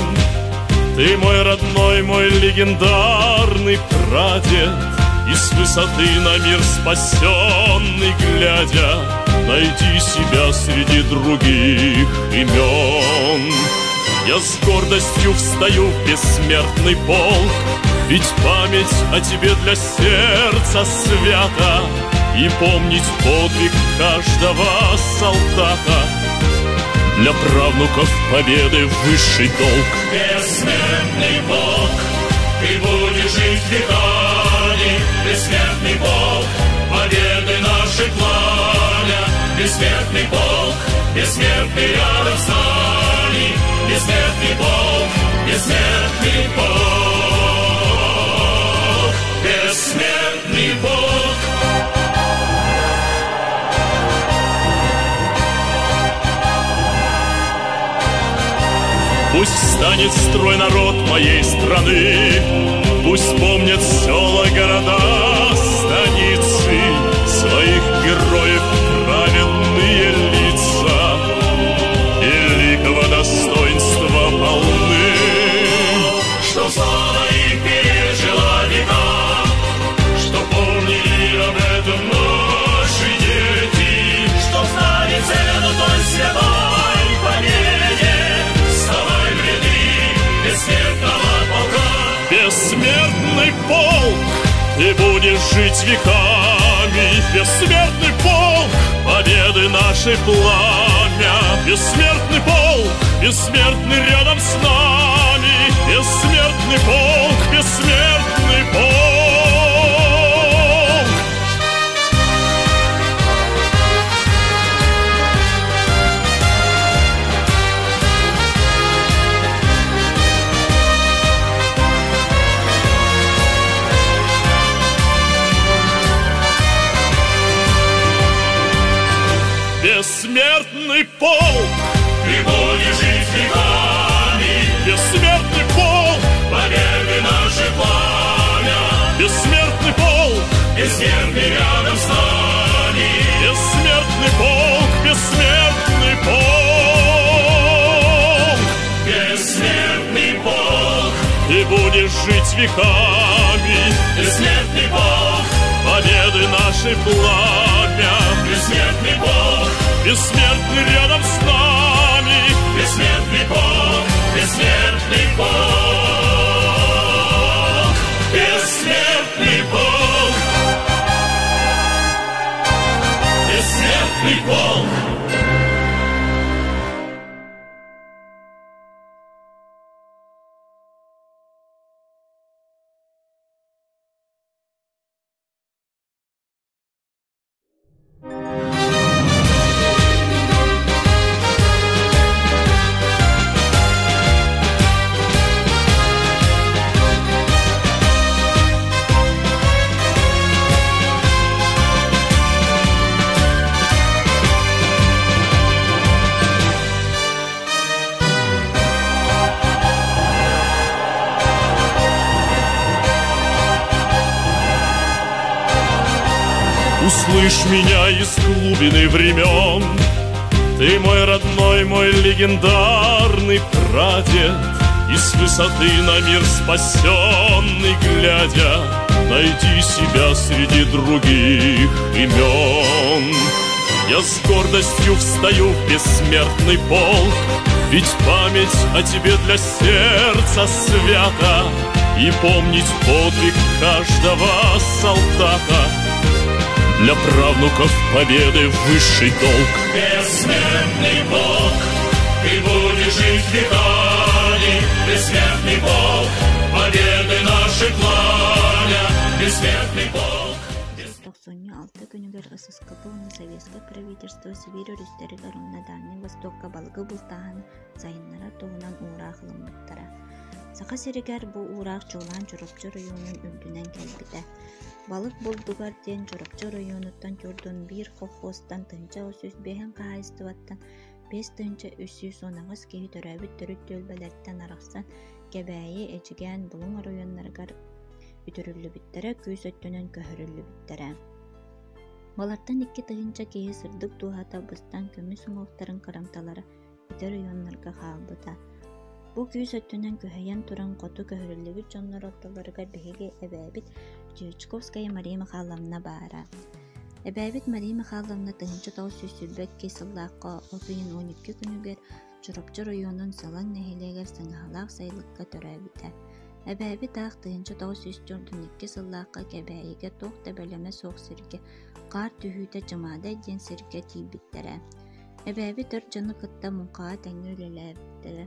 Ты мой родной, мой легендарный прадед, И с высоты на мир спасенный глядя, Найди себя среди других имен. Я с гордостью встаю в бессмертный полк, Ведь память о тебе для сердца свята, И помнить подвиг каждого солдата Для правнуков победы высший долг. Бессмертный полк, ты будешь жить веками, Бессмертный полк, победы наши пламя, Бессмертный полк, бессмертный рядом с нами, Бессмертный полк, бессмертный полк, бессмертный полк. Пусть встанет в строй народ моей страны, Пусть помнят села, города, станицы, Своих героев праведные лица Великого достоинства полны. Что слава их пережила века, Что помнили об этом наши дети, Что знали цену той святой победе. Вставай в ряды бессмертного полка. Бессмертный полк, ты будешь жить веками, Бессмертный полк, победы нашей пламя, Бессмертный полк, бессмертный рядом с нами, Бессмертный полк, бессмертный полк. Бессмертный полк, Ты будешь жить веками, бессмертный полк, Победы наше пламя, бессмертный полк, Бессмертный рядом с нами, бессмертный полк, бессмертный полк, Бессмертный полк, ты будешь жить веками, Бессмертный полк, победы нашей пламя, Бессмертный полк, бессмертный рядом с нами, Бессмертный полк, бессмертный полк, бессмертный полк, бессмертный полк. Услышь меня из глубины времен, Ты мой родной, мой легендарный прадед, И с высоты на мир спасенный глядя, Найди себя среди других имен. Я с гордостью встаю в бессмертный полк, Ведь память о тебе для сердца свята, И помнить подвиг каждого солдата Для правнуков победы высший долг. Бессмертный полк, ты будешь жить веками, Бессмертный полк, победы наши пламя, Бессмертный полк. Тохсунньу алта күнүгэр ССКП уонна Советскай правительство Сибиир өрүстэригэр уонна Дальнай Востокка балыгы бултааһыны сайыннарар туһунан уураах ылыммыттара. Саха сиригэр бу уураах чуолаан Чурапчы оройуонун үрдүнэн кэлбитэ. Балык булдугар диэн Чурапчы оройуонуттан 41 колхуостан 1105 хаһаайыстыбаттан 5318 киһи төрөөбүт төрүт түөлбэлэриттэн арахсан Кэбээйи, Эдьигээн, Булуҥ оройуоннарыгар үтүрүллүбүттэрэ, күүс өттүнэн көһөрүллүбүттэрэ. Балартан 2000 киһи сырдык дууһата быстан көмүс уҥуохтарын кырамталара Ити оройуоннарга хаалбыта. Бу күүс өттүнэн күһэйэн туран хоту көһөрүллүбүт дьоннор ортолоругар биһиги эбээбит Дьячковская Мария Михайловна баара. Эбээбит Мария Михайловна 1922 сыллаахха от ыйын 12 күнүгэр Чурапчы оройуонун Салаҥ нэһилиэгэр Сыҥаһалаах сайылыкка төрөөбүтэ. Эбээбит аах 1942 сыллаахха Кэбээйигэ туох да бэлэмэ суох сиргэ хаар түһүүтэ Чымаадай диэн сиргэ тиийбиттэрэ. Эбээбит өр дьону кытта муҥхаҕа тэҥҥэ үлэлээбиттэрэ,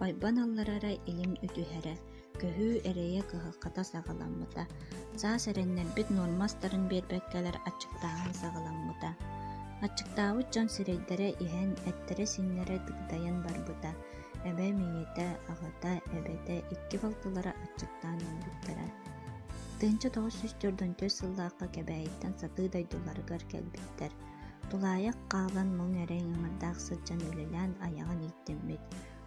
ойбон алларара, илин үтүһэрэ, көһүү эрэйэ кыһалҕата саҕаламмыта. Саас эрэннэрбит нуорма астарын биэрбэккэлэр аччыктааһын саҕаламмыта. Аччыктаабыт дьон сирэйдэрэ иһэн, эттэрэ-сииннэрэ дыгдайан барбыта. Эбээм ийэтэ, аҕата, эбэтэ икки балтылара аччыктаан өлбүттэрэ. 1944 сыллаахха Кэбээйиттэн сатыы дойдуларыгар кэлбиттэр. Тулаайах хаалан муҥ эрэй ыҥырдаах сылдьан үлэлээн айаҕын ииттиммит.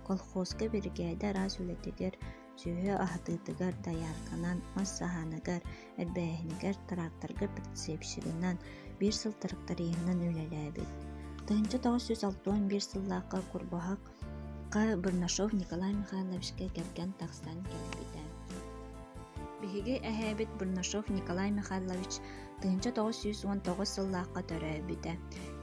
Колхозка биригээдэ араас үлэтигэр, сүөһү аһатыытыгар, доярканан, мас саһааныгар, эрбээһинигэр, тракторга прицепщигынан, биир сыл тракториһынан үлэлээбит. 1961 сыллаахха Курбуһахха Бурнашов Николай Михайловичка кэргэн тахсан кэлбитэ. Биһиги эһээбит Бурнашов Николай Михайлович 1919 сыллаахха төрөөбүтэ.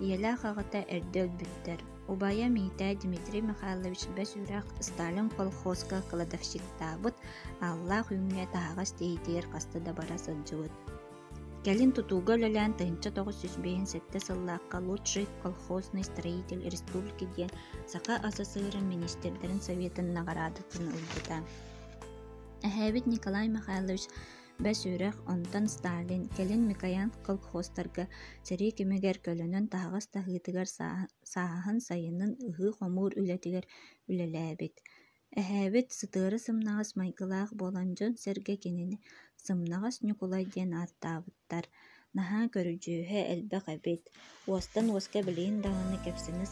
Ийэлээх аҕата эрдэ өлбүттэр. Убайа Миитээ Дмитрий Михайлович Бэс Үрэх Сталин колхозка кладовщиктаабыт, Ааллаах Үүҥҥэ таһаҕас тиэйиитигэр хаста да бара сылдьыбыт. Кэлин тутууга үлэлээн 1957 сыллаахха «Лучший колхозный строитель республики» диэн Саха АССР-ын Министрдэрин Советын наҕараадатын ылбыта. Эһээбит Николай Михайлович Бэс Үрэх, онтон Сталин, кэлин Микоян колхозтарга сэрии кэмигэр көлөнөн таһаҕас таһыытыгар сааһын сайынын ыһыы-хомуур үлэтигэр үлэлээбит. Эһээбит сытыары сымнаҕас майгылаах буолан дьон-сэргэ кинини Сымнаҕас Ньукулай диэн ааттаабыттар. Наһаа көрүдьүөһэ элбэх эбит, уостан уоска билигин даҕаны кэпсэнэ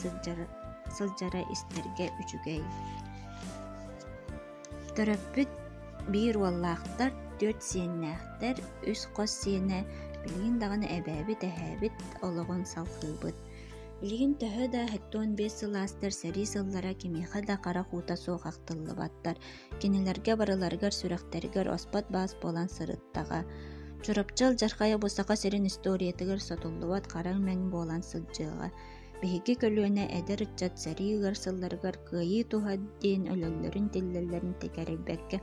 сылдьара истэргэ үчүгэй. Төрөппүт биир уоллаахтар, түөрт сиэннээхтэр, үс хос сиэнэ, билигин даҕаны эбээбит, эһээбит олоҕун салҕыыбыт. Билигин төһө да 75 сыл аастар сэрии сыллара кимиэхэ да харах уута суох ахтыллыбаттар, кинилэргэ барыларыгар сүрэхтэригэр оспот баас буолан сырыттаҕа. Чурапчы алдьархайа бу Саха сирин историятыгар сотуллубат хара мэҥ буолан сылдьыаҕа. Биһиги көлүөнэ эдэр ыччат сэрии ыар сылларыгар кыайыы туһа диэн өлөллөрүн-тиллэллэрин тэкэрийбэккэ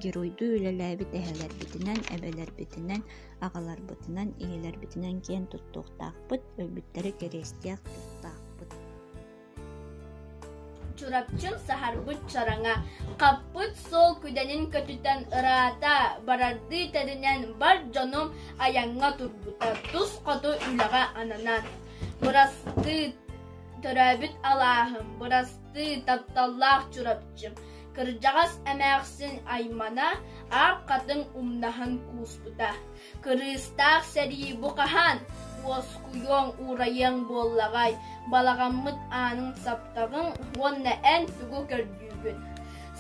геройдуу үлэлээбит эһэлэрбитинэн, эбэлэрбитинэн, аҕаларбытынан, ийэлэрбитинэн киэн туттуохтаахпыт, өлбүттэри кэриэстиэх тустаахпыт. Чурапчым саһарбыт чараҥа, хаппыт суол күдэнин көтүтэн ыраата барардыы тэринэн бар дьонум айаҥҥа турбута, тус хоту үлэҕэ ананан. Бырастыы, төрөөбүт алааһым, бырастыы, тапталлаах Чурапчым, кырдьаҕас эмээхсин аймана, аар хатыҥ умнаһын кууспута. Кырыыстаах сэрии бу хаһан уоскуйуоҥ, уурайыаҥ буоллаҕай, балаҕаммыт аанын саптаҕыҥ уонна эн тугу көрдүүгүн?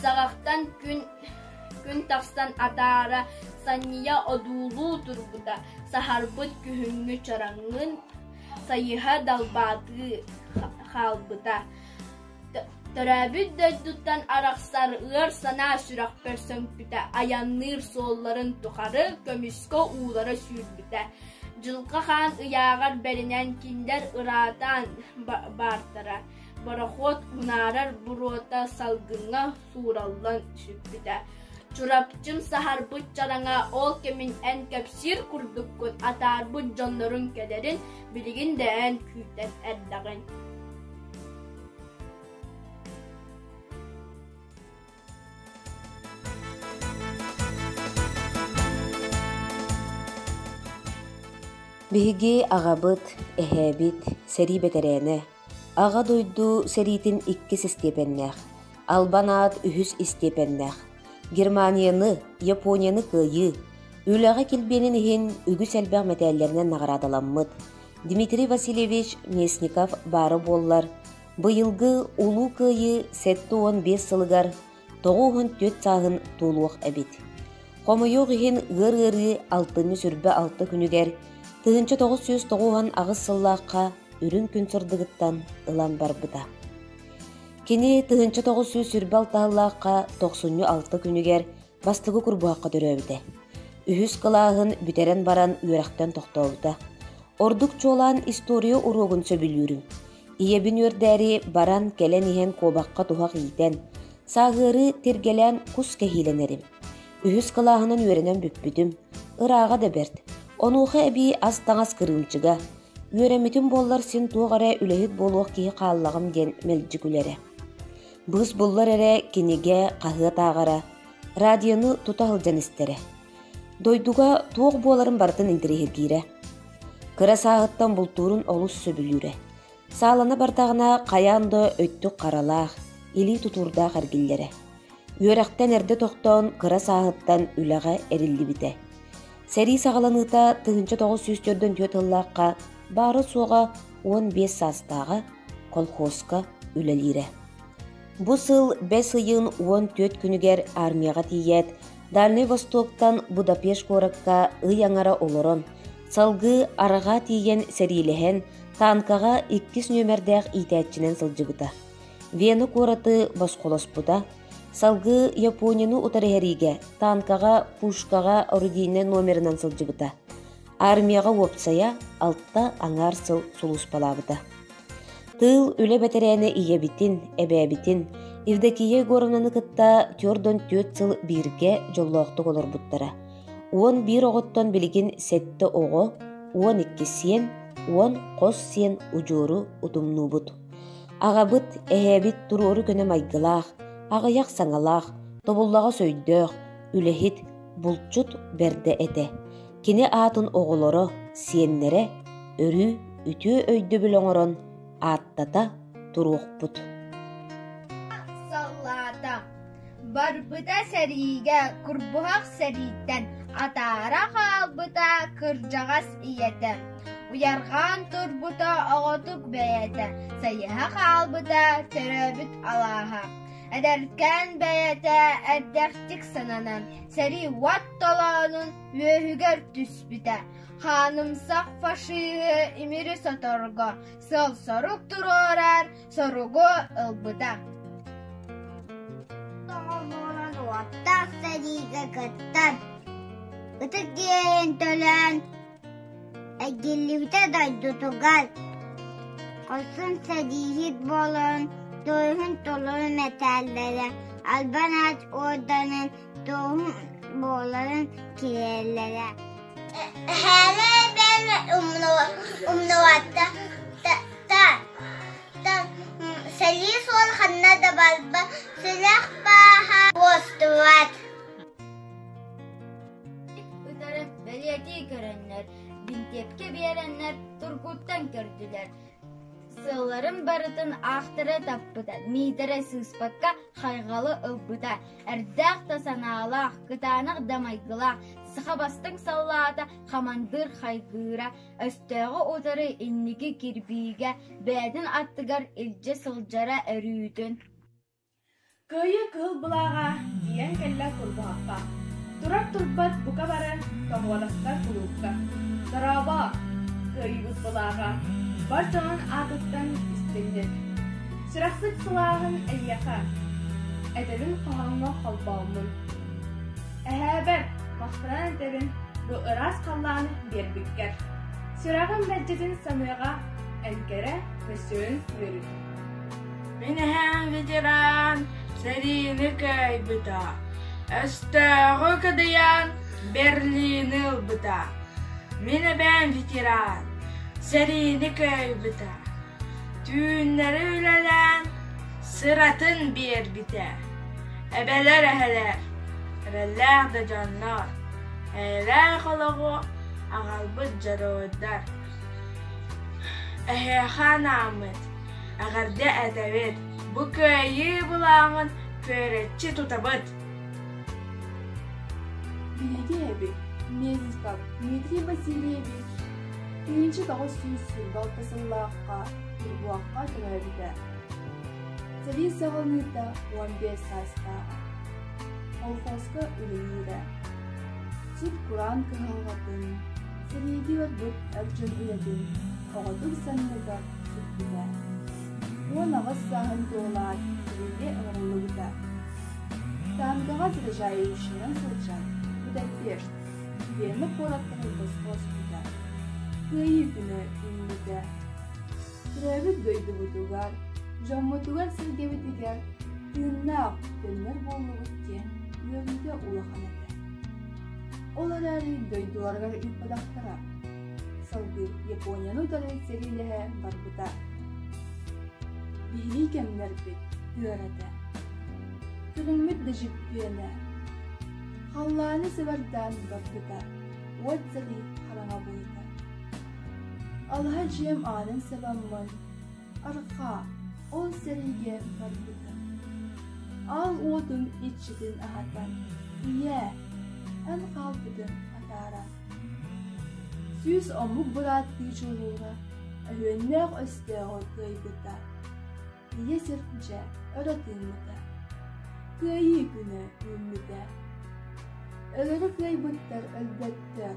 Саҕахтан күн күн тахсан атаара санньыйа одуулуу турбута, саһарбыт күһүҥҥү чараҥын сайыһа далбаатыы хаалбыта. Төрөөбүт дойдуттан арахсар ыар санаа сүрэхпэр сөҥпүтэ, айанныыр суолларын тухары көмүскэ уулара сүүрбүтэ. Дьылҕа хаан ыйааҕар бэринэн кинилэр ыраатаан баартара, борохуот унаарар буруота салгыҥҥа суураллан сүппүтэ. Чурапчым саһарбыт чараҥа ол кэмин эн кэпсиир курдуккун атаарбыт дьонноруҥ кэлэрин билигин да эн күүтэн эрдэҕиҥ. Биһиги аҕабыт, эһээбит, сэрии бэтэрээнэ, Аҕа дойду сэриитин иккис истиэпэннээх, Албан аат үһүс истиэпэннээх, Германияны, Японияны кыайыы, үлэҕэ килбиэнин иһин үгүс элбэх мэтээллэринэн наҕараадаламмыт Дмитрий Васильевич Местников баара буоллар, быйылгы Улуу Кыайыы 75 сылыгар 94 сааһын туолуох эбит. Хомойуох иһин ыар ыарыы алтынньы сүрбэ алта күнүгэр 1998 сыллаахха үрүҥ күн сырдыгыттан ылан барбыта. Кини 1926 сыллаахха тохсунньу алта күнүгэр бастакы курбуһахха төрөөбүтэ. Үһүс кылааһын бүтэрэн баран үөрэхтэн тохтообута. Ордук чуолаан история уруогун сөбүлүүрүм. Ийэбин үөрдээри баран кэлэн иһэн куобахха туһах иитэн, сааһыары тиргэлээн кус кэһиилэнэрим. Үһүс кылааһынан үөрэнэн бүппүтүм. Ырааҕа да бэрт. Онуоха эбии ас-таҥас кырыымчыга. Үөрэммитим буоллар син туох эрэ үлэһит буолуох киһи хааллаҕым диэн мэлдьи күлэрэ. Быыс буллар эрэ кинигэ, хаһыат ааҕара, радионы тута сылдьан истэрэ. Дойдуга туох буоларын барытын интэриэһиргиирэ. Кыра сааһыттан бултуурун олус сөбүлүүрэ. Саалана бардаҕына хайаан да өттүк харалаах, илии тутуурдаах эргиллэрэ. Үөрэхтэн эрдэ тохтоон кыра сааһыттан үлэҕэ эриллибитэ. Сэрии саҕаланыыта 1944 сыллаахха баара-суоҕа 15 саастааҕа колхозка үлэлиирэ. Бу сыл бэс ыйын 14 күнүгэр армияҕа тиийээт, Дальнай Востоктан Будапешт куоракка ый аҥара олорон, салгыы арҕаа тиийэн сэриилэһэн, танкаҕа иккис нүөмэрдээх иитээччинэн сылдьыбыта. Вена куораты босхолоспута, салгыы Японияны утары иһэриигэ танкаҕа, пушкаҕа орудийнай номерынан сылдьыбыта. Армияҕа уопсайа алта аҥаар сыл сулууспалаабыта. Тыыл үлэ бэтэрээнэ ийэбитин, эбээбитин Евдокия Егоровнаны кытта түөрт түөрт сыл бииргэ дьоллоохтук олорбуттара. 11 оҕоттон билигин сэттэ оҕо, 12 сиэн, 10 хос сиэн удьуору утумнуубут. Аҕабыт, эһээбит туруору көнө майгылаах, аҕыйах саҥалаах, тобуллаҕас өйдөөх, үлэһит, булчут бэрдэ этэ. Кини аатын оҕолоро, сиэннэрэ өрүү үтүө өйдөбүл оҥорон ааттата туруохпут. Саллаата Барбыта сэриигэ курбуһах сэрииттэн атаара хаалбыта кырдьаҕас ийэтэ. Уйарҕаан турбута оҕотук бэйэтэ, сайыһа хаалбыта төрөөбүт алааһа. Эдэркээн бэйэтэ эрдэхтик сананан, сэрии уот толоонун үөһүгэр түспүтэ. Хаанымсах фашиһы имири соторго сыал-сорук туруорар соругу ылбыта. Тоҕо уоттаах сэриигэ кыттан, ытык иэһин төлөөн, эргиллибитэ дойдутугар. Хорсун сэрииһит буоларын туйгун толору мэтээллэрэ, албан аат уорданын туоһун буоларын кириэллэрэ. Эһээлэр бэйэм умнубатта Сэлии суол ханна да барбат, сүрэх бааһа уостубат. Ытарын бэлиэтии көрөннөр, бинтиэпкэ биэрэннэр тургуттан көрдүлэр. Сыалларын барытын аахтара таппыта, Миитэрэ сыыспакка хайҕалы ылбыта. Эрдээх да санаалаах, кытаанах да майгылаах, саха бастыҥ саллаата хамандыыр хайгыыра, өстөөҕү утары инники кирбиигэ бэйэтин аттыгар илдьэ сылдьара өрүүтүн. Кыайыы кыһыл былааҕа тиийэн кэллэ Курбуһахха. Турар турбат бука бары тоҕуоласта кулуупка. Дорообо, кыайыыбыт былааҕа, бар дьонун аатыттан истиҥник. Сүрэхпит сылааһын эйиэхэ, этэбин хоһооҥҥо холбооммун. Эһээбэр махтанан этэбин бу ыраас халлааны биэрбиккэр. Сүрэҕим мэлдьитин саныаҕа эн кэрэ мөссүөнүн үөрүт. Мин эһээм ветеран сэриини кыайбыта, өстөөҕү кыдыйан Берлини ылбыта. Мин эбээм ветеран сэриини кыайбыта, түүннэри үлэлээн сыратын биэрбитэ. Эбэлэр эһэлэр, эрэллээх да дьоннор, эйэлээх олоҕу аҕалбыт дьоруойдар. Эһиэхэ анааммыт эҕэрдэ этэбит, бу кыайыы былааҕын күөрэччи тутабыт. Биһиги эбит Мезенцев Дмитрий Васильевич 1926 сыллаахха Кирбуахха төрөөбүтэ. Сэрии саҕаланыыта 15 саастааҕа. Колхозка үлэлиирэ. Сут-кураан кыһалҕатын, сэриигэ барбыт эр дьон үлэтин оҕотун санныгар сүкпүтэ. 18 сааһын туолаат, сэриигэ ыҥырыллыбыта. Танкаҕа заряжающайынан сылдьан, Будапешт, Вена куораттарын босхо оспута. Кыайыы күнэ үүммүтэ. Төрөөбүт дойдубутугар, дьоммутугар-сэргэбитигэр тыыннаах төннөр буоллубут диэн үөрүүтэ улахан этэ. Ол эрээри дойдуларыгар ыыппатахтара. Салгыы Японияны утары сэриилэһэ барбыта. Биһиги кэмнэрбит ыар этэ. Көрүҥмүт да дьиппиэнэ. Халлааны сыбардаан барбыта, уот сэрии хараҥа буолта. Алаһа дьиэм аанын сабаммын, арҕаа, ол сэриигэ барбытым. Аал уотум иччитин аһатан, ийээ, эн хаалбытын атааран. 100 омук бырааттыы дьулуура, өһүөннээх өстөөҕү кыайбыта. Ийэ сир дьэ өрө тыыммыта, Кыайыы күнэ үүммүтэ. Өлөрү кыайбыттар өлбөттөр,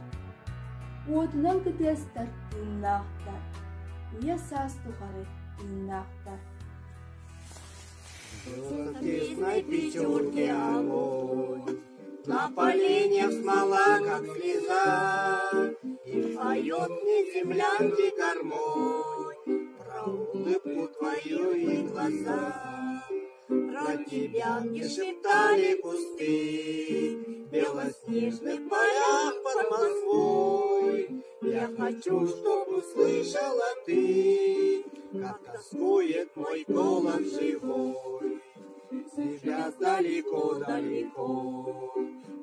Уотунан кытыастар тыыннаахтар, Үйэ саас тухары тыыннаахтар. Тесной печурке огонь, На поленьях смола, как слеза, И поет мне землянки гармонь Про улыбку твою и глаза. Про тебя мне шептали кусты В белоснежных полях под Москвой. Я хочу, чтоб услышала ты, Как тоскует мой голос живой. Сейчас далеко-далеко,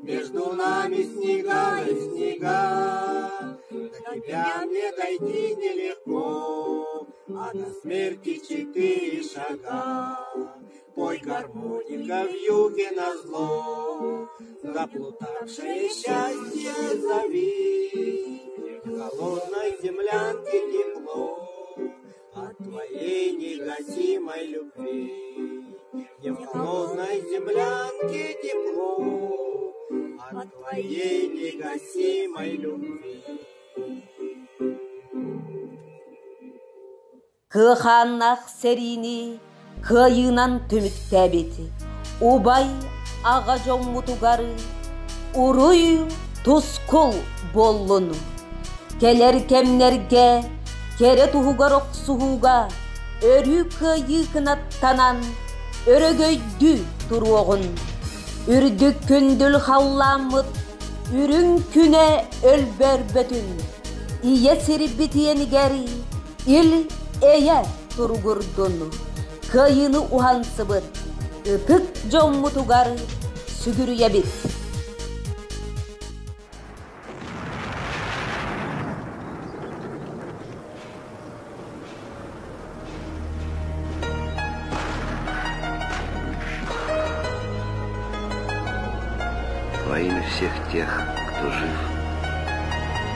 Между нами снега и снега. До тебя мне дойти нелегко, А до смерти четыре шага. Пой гармоника в юге назло, Заплутавшее счастье зови. В холодной землянке тепло От твоей негасимой любви. Мне в холодной землянке тепло От твоей негасимой любви. Кыахааннаах сэриини кыайыынан түмүктээбит убай аҕа дьоммутугар уруй тускул буоллун! Кэлэр кэмнэргэ кэрэ туһугар охсуһууга өрүү кыайыы кынаттанан өрөгөйдүү туруоҕун! Үрдүк күндүл халлааммыт үрүҥ күнэ өлбөөрбөтүн! Ийэ сирбит иэнигэр ил-эйэ туругурдун! Кыайыыны уһансыбыт ытык дьоммутугар сүгүрүйэбит! Во имя всех тех, кто жив,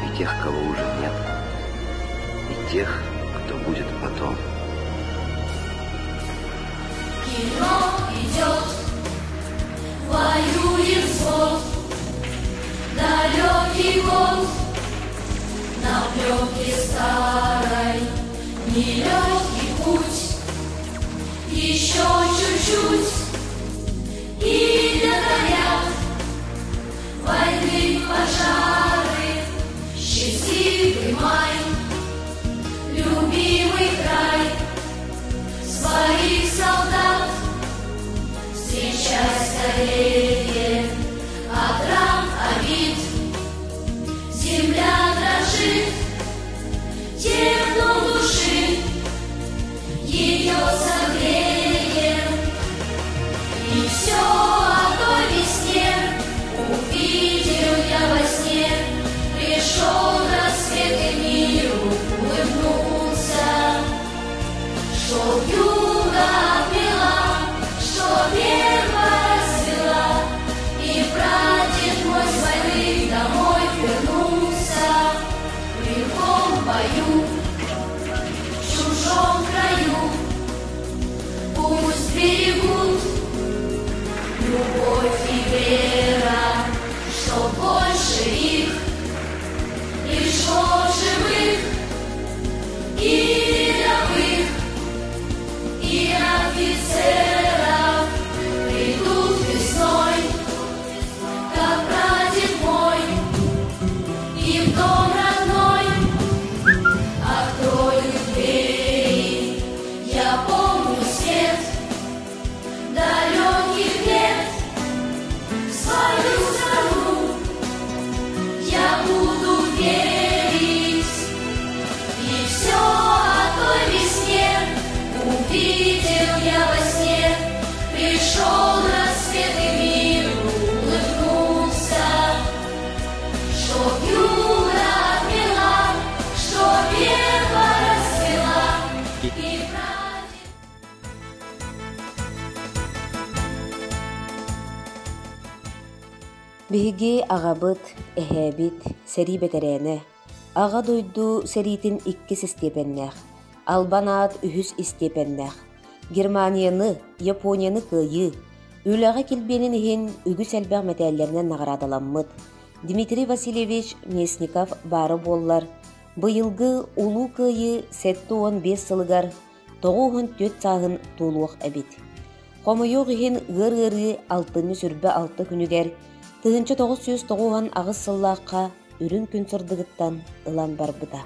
и тех, кого уже нет, и тех, кто будет потом. Кино идет, воюет взвод, далекий год, на пленке старой нелегкий путь, еще чуть-чуть, и догорят войны пожары, счастливый май, любимый край, своих солдат встречай скорее от ран обид. Земля дрожит, теплом души ее согреем. Биһиги аҕабыт, эһээбит, сэрии бэтэрээнэ, Аҕа дойду сэриитин иккис истиэпэннээх, Албан аат үһүс истиэпэннээх, Германияны, Японияны кыайыы, үлэҕэ килбиэнин иһин үгүс элбэх мэтээллэринэн наҕараадаламмыт Дмитрий Васильевич Местников баара буоллар, быйылгы Улуу Кыайыы 75 сылыгар 94 сааһын туолуох эбит. Хомойуох иһин ыар ыарыы алтынньы сүрбэ алта күнүгэр 1998 сыллаахха үрүҥ күн сырдыгыттан ылан барбыта.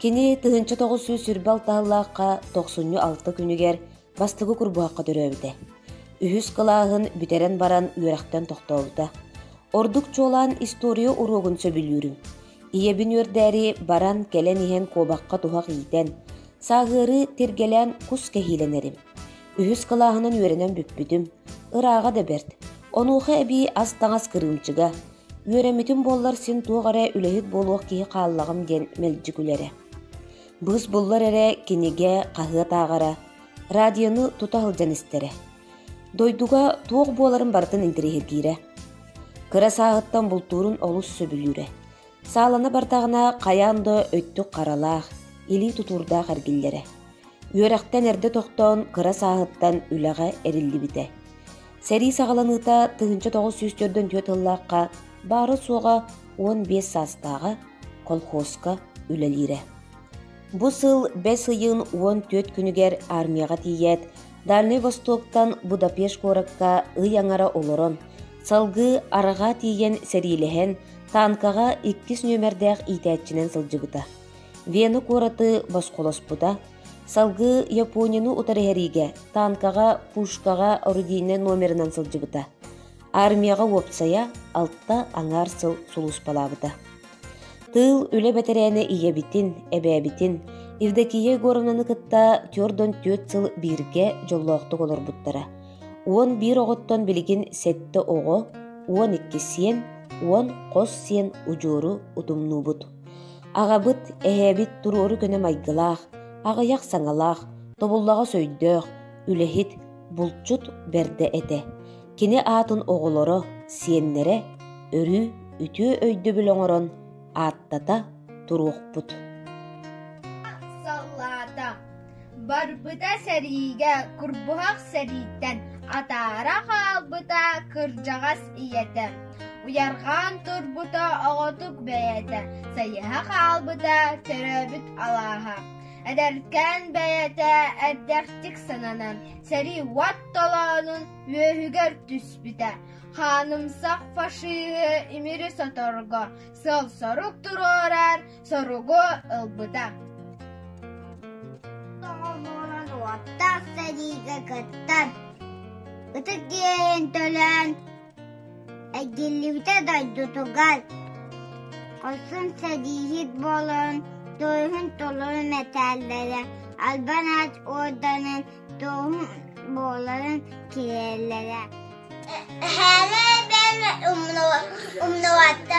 Кини 1926 сыллаахха тохсунньу алта күнүгэр бастакы курбуһахха төрөөбүтэ. Үһүс кылааһын бүтэрэн баран үөрэхтэн тохтообута. Ордук чуолаан история уруогун сөбүлүүрүм. Ийэбин үөрдээри баран кэлэн иһэн куобахха туһах иитэн, сааһыары тиргэлээн кус кэһиилэнэрим. Үһүс кылааһынан үөрэнэн бүппүтүм. Ырааҕа да бэрт. Онуоха эбии ас-таҥас кырыымчыга. Үөрэммитим буоллар син туох эрэ үлэһит буолуох киһи хааллаҕым диэн мэлдьи күлэрэ. Быыс буллар эрэ кинигэ, хаһыат ааҕара, радионы тута сылдьан истэрэ. Дойдуга туох буоларын барытын интэриэһиргиирэ. Кыра сааһыттан бултуурун олус сөбүлүүрэ. Саалана бардаҕына хайаан да өттүк харалаах, илии тутуурдаах эргиллэрэ. Үөрэхтэн эрдэ тохтоон кыра сааһыттан үлэҕэ эриллибитэ. Сэрии саҕаланыыта 1944 сыллаахха баара-суоҕа 15 саастааҕа колхозка үлэлиирэ. Бу сыл бэс ыйын 14 күнүгэр армияҕа тиийээт, Дальнай Востоктан Будапешт куоракка ый аҥара олорон, салгыы арҕаа тиийэн сэриилэһэн, танкаҕа иккис нүөмэрдээх иитээччинэн сылдьыбыта. Вена куораты босхолоспута, салгыы Японияны утары иһэриигэ танкаҕа, пушкаҕа орудийнай номерынан сылдьыбыта. Армияҕа уопсайа алта аҥаар сыл сулууспалаабыта. Тыыл үлэ бэтэрээнэ ийэбитин, эбээбитин Евдокия Егоровнаны кытта түөрт түөрт сыл бииргэ дьоллоохтук олорбуттара. 11 оҕоттон билигин сэттэ оҕо, 12 сиэн, 10 хос сиэн удьуору утумнуубут. Аҕабыт, эһээбит туруору көнө майгылаах, аҕыйах саҥалаах, тобуллаҕас өйдөөх, үлэһит, булчут бэрдэ этэ. Кини аатын оҕолоро, сиэннэрэ өрүү үтүө өйдөбүл оҥорон ааттата туруохпут. Саллаата Барбыта сэриигэ курбуһах сэрииттэн атаара хаалбыта кырдьаҕас ийэтэ, уйарҕаан турбута оҕотук бэйэтэ, сайыһа хаалбыта төрөөбүт алааһа. Эдэркээн бэйэтэ эрдэхтик сананан, сэрии уот толоонун үөһүгэр түспүтэ. Хаанымсах фашиһы имири соторго сыал-сорук туруорар соругу ылбыта. Тоҕо буолан уоттаах сэриигэ кыттан, ытык иэһин төлөөн, эргиллибитэ дойдутугар, хорсун сэрииһит буоларын туйгун толору мэтээллэрэ, албан аат уорданын туоһун буоларын кириэллэрэ. Эһээлэр бэйэм умнубатта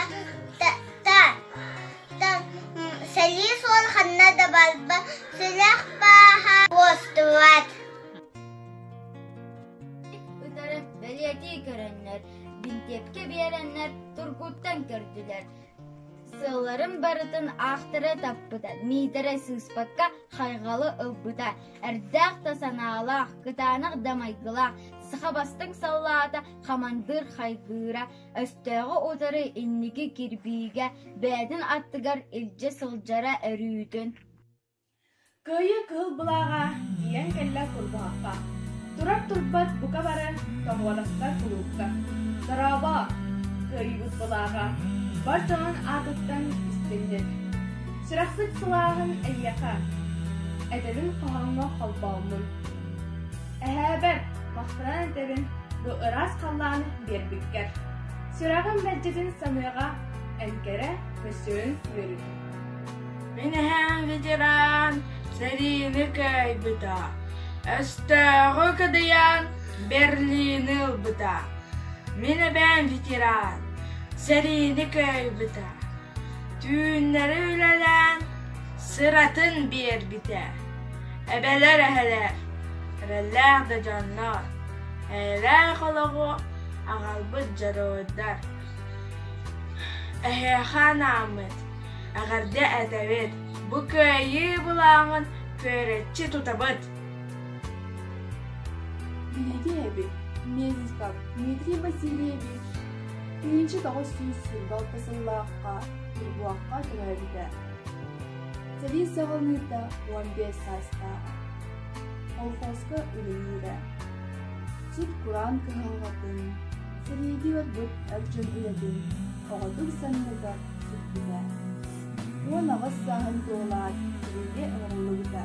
сэлии суол ханна да барбат, сүрэх бааһа уостубат. Ытарын бэлиэтии көрөннөр, бинтиэпкэ биэрэннэр тургуттан көрдүлэр. Сыалларын барытын аахтара таппыта, Миитэрэ сыыспакка хайҕалы ылбыта. Эрдээх да санаалаах, кытаанах да майгылаах, саха бастыҥ саллаата хамандыыр хайгыыра, өстөөҕү утары инники кирбиигэ бэйэтин аттыгар илдьэ сылдьара өрүүтүн Кыайыы кыһыл былааҕа тиийэн кэллэ Курбуһахха. Турар-турбат бука бары тоҕуоластар кулуупка. Дорообо, кыайыыбыт былааҕа, бар дьонун аатыттан истиҥник. Сүрэхпит сылааһын эйиэхэ, этэбин хоһооҥҥо холбооммун. Эһээбэр махтанан этэбин бу ыраас халлааны биэрбиккэр. Сүрэҕим мэлдьитин саныаҕа эн кэрэ мөссүөнүн үөрүүтүн. Мин эһээм ветеран сэриини кыайбыта, өстөөҕү кыдыйан Берлини ылбыта. Мин эбээм ветеран сэриини кыайбыта, түүннэри үлэлээн сыратын биэрбитэ. Эбэлэр эһэлэр, эрэллээх да дьоннор, эйэлээх олоҕу аҕалбыт дьоруойдар. Эһиэхэ анааммыт эҕэрдэ этэбит, бу кыайыы былааҕын күөрэччи тутабыт. Биһиги эбит Мезиков Дмитрий Васильевич 1926 сыллаахха Ньурбуохха төрөөбүтэ. Сэрии саҕаланыыта 15 саастааҕа. Колхозка үлэлиирэ. Сут-кураан кыһалҕатын, сэриигэ барбыт эр дьон үлэтин оҕотук санныгар сүкпүтэ. 18 сааһын туолаат сэриигэ ыҥырыллыбыта.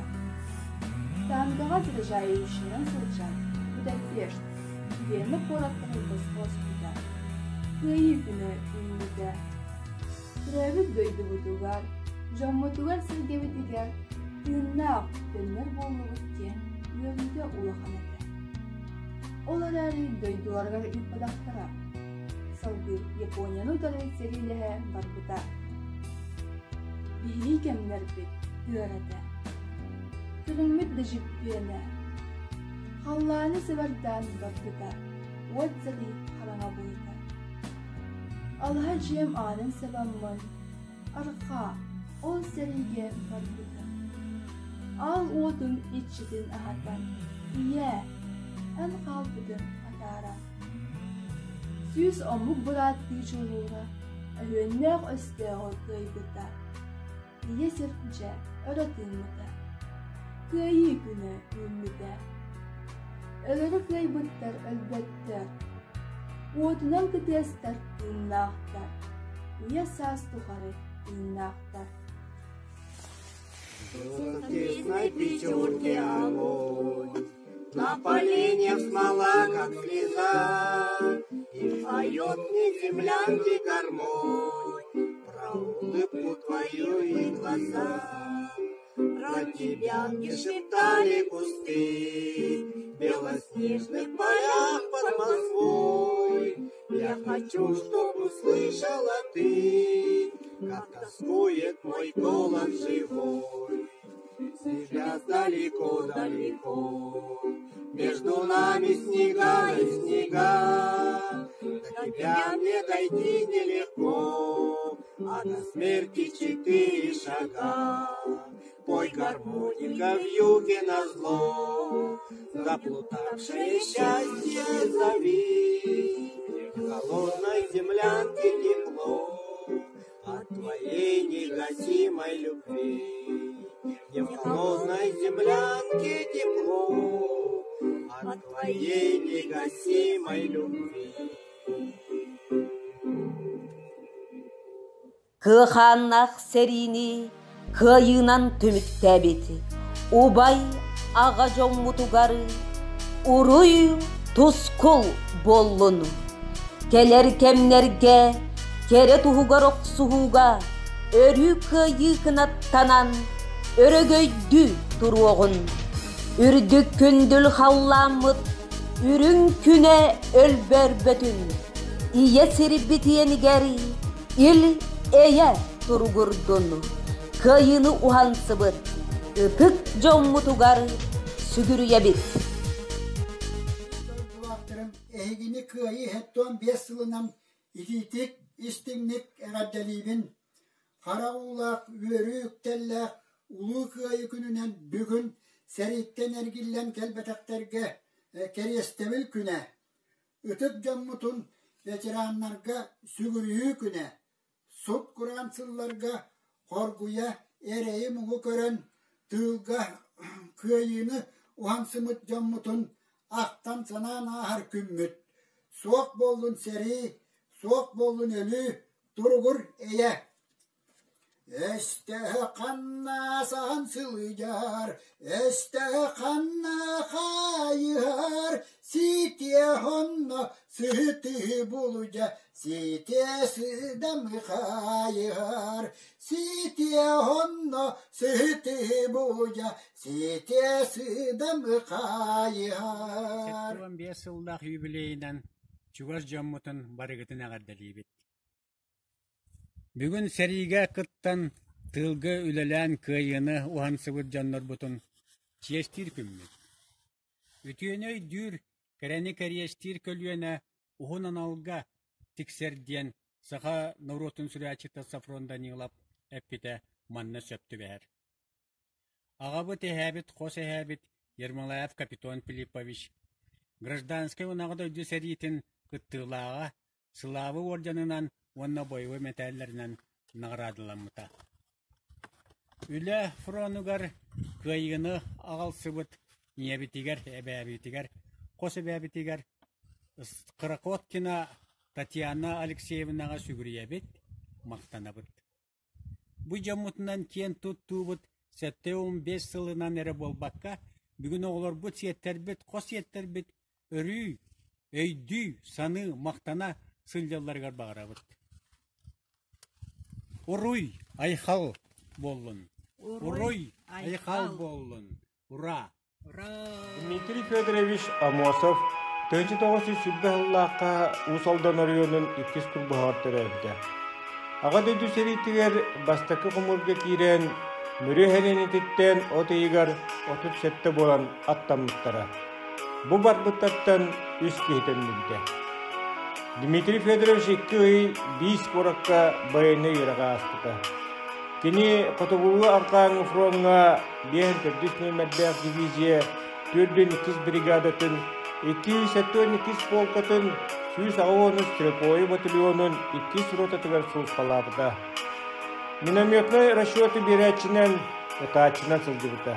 Танкаҕа заряжающайынан сылдьан Будапешт, Вена куораттары босхо оспута. Кыайыы күнэ үүммүтэ. Төрөөбүт дойдубутугар, дьоммутугар-сэргэбитигэр тыыннаах төннөр буоллубут диэн үөрүүтэ улахан этэ. Ол эрээри дойдуларыгар ыыппатахтара. Салгыы Японияны утары сэриилэһэ барбыта. Биһиги кэмнэрбит ыар этэ. Көрүҥмүт да дьиппиэнэ. Халлааны сыбардаан барбыта, уот сэрии хараҥа былыта. Алаһа дьиэм аанын сабаммын, арҕаа, ол сэриигэ барбыта. Аал уотум иччитин аһатан, ийээ, эн хаалбытын атааран. 100 омук бырааттыы дьулуура, өһүөннээх өстөөҕү кыайбыта. Ийэ сир дьэ өрө тыыммыта, Кыайыы күнэ үүммүтэ. Өлөрү кыайбыттар өлбөттөр, Уотунан кытыастар тыыннаахтар, Үйэ саас тухары тыыннаахтар. В тесной печурке огонь, На поленьях смола, как слеза, И поет мне землянки гармонь Про улыбку твою и глаза. Про тебя мне шептали кусты В белоснежных полях под Москвой. Я хочу, чтоб услышала ты, Как тоскует мой голос живой. Сейчас далеко-далеко, Между нами снега и снега. До тебя мне дойти нелегко, А до смерти четыре шага. Пой гармоника вьюге назло, Заплутавшее счастье зови. В холодной землянке тепло От твоей негасимой любви. Мне в холодной землянке тепло От твоей негасимой любви. Кыахааннаах сэриини кыайыынан түмүктээбит убай аҕа дьоммутугар уруй тускул буоллун! Кэлэр кэмнэргэ кэрэ туһугар охсуһууга өрүү кыайыы кынаттанан өрөгөйдүү туруоҕун! Үрдүк күндүл халлааммыт үрүҥ күнэ өлбөөрбөтүн! Ийэ сирбит иэнигэр ил-эйэ туругурдун! Кыайыыны уһансыбыт ытык дьоммутугар сүгүрүйэбит! Дойдулаахтарым, эһигини Кыайыы 75 сылынан итиитик, истиҥник эҕэрдэлиибин! Хара уулаах, үөрүү үктэллээх Улуу Кыайыы күнүнэн бүгүн сэрииттэн эргиллэн кэлбэтэхтэргэ кэриэстэбил күнэ, ытык дьоммутун ветераннарга сүгүрүйүү күнэ, сут-кураан сылларга хоргуйа эрэйи-муҥу көрөн тыылга кыайыыны уһансымыт дьоммутун ахтан-санаан ааһар күммүт. Суох буоллун сэрии, суох буоллун өлүү, туругур эйэ! Өстөһө ханна саһан сылдьар, өстөһө ханна хаайыһар, ситиэ онно сыһытыһы булдьа, ситиэ сыдамы хаайыһар, ситиэ онно сыһытыһы булдьа, ситиэ сыдамы хаайыһар. 75 сыллаах юбилейынан чугас дьоммутун барыгытын эҕэрдэлиибит. Бүгүн сэриигэ кыттан, тыылга үлэлээн кыайыыны уһансыбыт дьоннорбутун чиэстиир күммүт. Үтүөнү өйдүүр, кэрэни кэриэстиир көлүөнэ уһун аналга тиксэр диэн саха норуотун суруйааччыта Софрон Данилов эппитэ манна сөп түбэһэр. Аҕабыт эһээбит, хос эһээбит Ермолаев Капитон Филиппович гражданскай унаҕа дойду сэриитин кыттыылааҕа, Сылаабы уордьанынан уонна бойобуой мэтээллэринэн наҕараадаламмыта. Үлэ фронугар кыайыыны аҕалсыбыт ийэбитигэр, эбээбитигэр, хос эбээбитигэр Крокоткина Татьяна Алексеевнаҕа сүгүрүйэбит, махтанабыт. Бу дьоммутунан киэн туттуубут 75 сылынан эрэ буолбакка, бүгүн оҕолорбут, сиэттэрбит, хос сиэттэрбит өрүү өйдүү, саныы, махтана сылдьалларыгар баҕарабыт. Уруй, айхал буоллун! Уруй, айхал буоллун! Ура! Дмитрий Федорович Аммосов 1920 сыллаахха Уус Алдан оройуонун иккис курбуһаҕар төрөөбүтэ. Аҕа дойду сэриитигэр бастакы хомуурга киирэн, Мүрү Һэлиэнэтиттэн от ыйыгар 37 буолан аттаммыттара. Бу барбыттартан үс киһи төннүбүтэ. Дмитрий Федорович икки ый биис куоракка байыаннай үөрэҕи ааспыта. Кини Хотугулуу-Арҕааҥҥы фроҥҥа биэһин төрдүс нүөмэрдээх дивизия 42 бригадатын, 272 полкатын, 183 стрелковай батальонун иккис ротатыгар сулууспалаабыта. Минометнай расчеты биэрээччинэн, ытааччынан сылдьыбыта.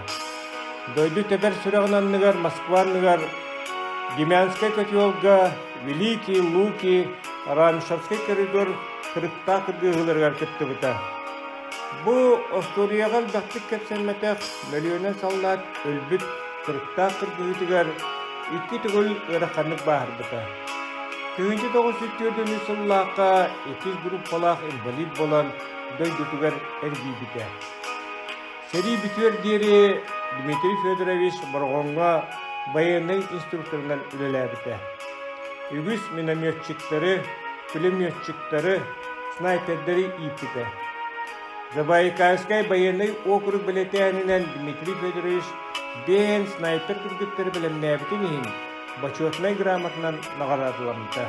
Дойду тэбэр сүрэҕин анныгар Москва анныгар Демянскай котелга Великие Луки Рамшевский коридор кырыктаах кыргыһыыларыгар кыттыбыта. Бу остуоруйаҕа элбэхтик кэпсэммэтэх мөлүйүөнүнэн саллаат өлбүт кырыктаах кыргыһыытыгар икки төгүл ыараханнык бааһырбыта. 1904 сыллаахха иккис группалаах инбэлиит буолан дойдутугар эргийбитэ. Сэрии бүтүөр диэри Дмитрий Федорович Бороҕоҥҥо байыаннай инструкторынан үлэлээбитэ. Үгүс минометчиктары, пулеметчиктары, снайпердэри ииппитэ. Забайкальскай байыаннай округ бэлиэтээнинэн Дмитрий Федорович бэйэн снайпер кыргыттары бэлэмнээбитин иһин бочуотунай грамотанан наҕараадаламмыта.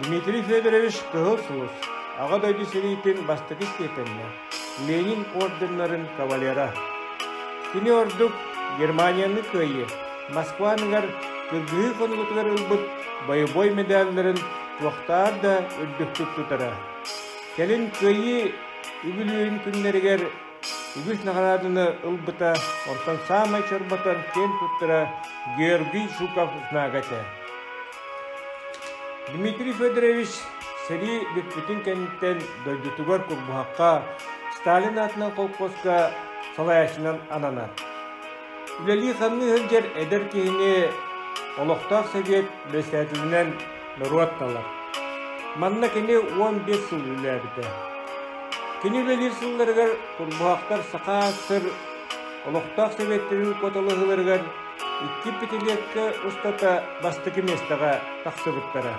Дмитрий Федорович Кыһыл Сулус, Аҕа дойду сэриитин бастакы степеннэ, Ленин орденнарын кавалера. Кини ордук Германияны кыайыы, Москва аныгар кыргыһыы хонугутугар ылбыт бойобуой медалларын туохтаар да үрдүктүк тутара. Кэлин Кыайыы үбүлүөйүн күннэригэр үгүс наҕарааданы ылбыта, онтон саамай чорботон киэн туттара Георгий Жуков знага этэ. Дмитрий Федорович сэрии бүппүтүн кэнниттэн дойдутугар Курбуһахха Сталин аатынан колхозка салайааччынан ананар. Үлэлии-хамныы сылдьар эдэр киһини олохтоох сэбиэт бэрэссэдээтэлинэн норуот талар. Манна кини 15 сыл үлэлээбитэ. Кини үлэлиир сылларыгар Курбуһахтар Саха ССР олохтоох сэбиэттэрин куоталаһыыларыгар икки пятилетка устата бастакы миэстэҕэ тахсыбыттара.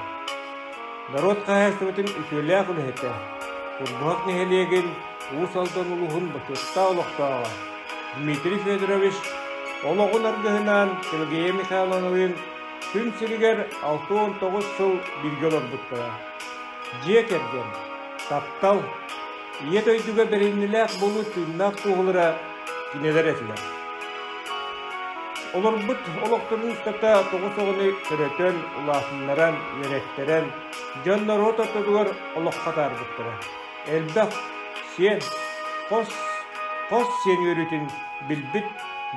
Норуот хаһаайыстыбатын үтүөлээх үлэһитэ, Курбуһах нэһилиэгин Уус Алдан улууһун бочуоттаах олохтооҕо Дмитрий Федорович олоҕун аргыһынаан Пелагея Михайловналыын күн сиригэр 69 сыл бииргэ олорбуттара. Дьиэ кэргэн, таптал, Ийэ дойдуга бэриниилээх буолуу тыыннаах туоһулара кинилэр этилэр. Олорбут олохторун устата тоҕус оҕону төрөтөн, улаатыннаран, үөрэттэрэн, дьон-норуот ортотугар олоххо атаарбыттара. Элбэх сиэн, хос, хос сиэн үөрүүтүн билбит,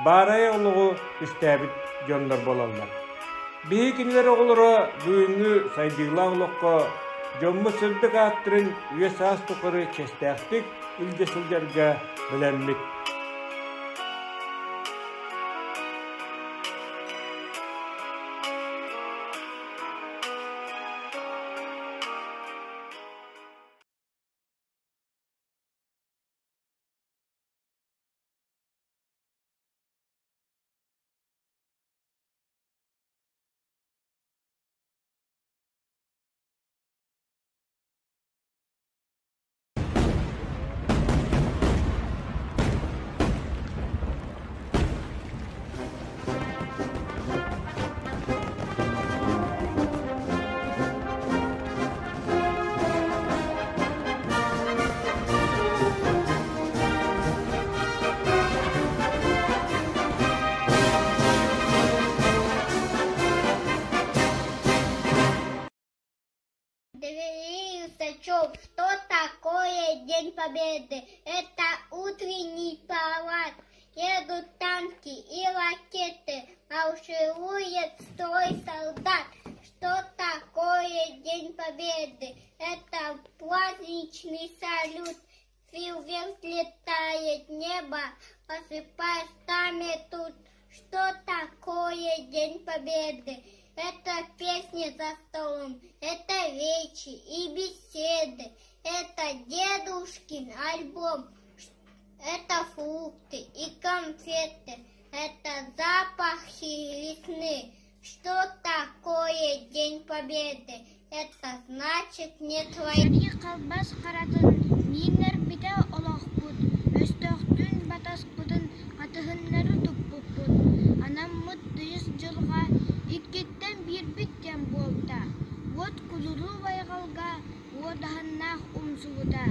баарайа олоҕу түстээбит дьоннор буолаллар. Биһиги кинилэр оҕолоро бүгүҥҥү сайдыылаах олоххо дьоммут сырдык ааттарын үйэ-саас тухары чиэстээхтик илдьэ сылдьарга бэлэммит. Андрей Усачев. Что такое День Победы? Это утренний парад. Едут танки и ракеты, марширует строй солдат. Что такое День Победы? Это праздничный салют. Фейерверк летает, небо посыпает стами тут. Что такое День Победы? Это песни за столом, это речи и беседы, это дедушкин альбом, это фрукты и конфеты, это запахи весны. Что такое День Победы? Это значит нет войны. Сэрии халбас харатын мииннэрбитэ олохпут, өстөөхтүүн батаспытын хатыһыннары туппуппут, анаммыт тыйыс дьылҕа иккиттэн биирбит диэн буолта, уот кудулуу байҕалга уодаһыннаах умсубута,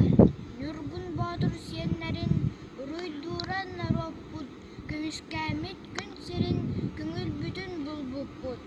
Ньургун Боотур сиэннэрин уруйдуура норуоппут көмүскээммит күн сирин көҥүлбүтүн булбуппут,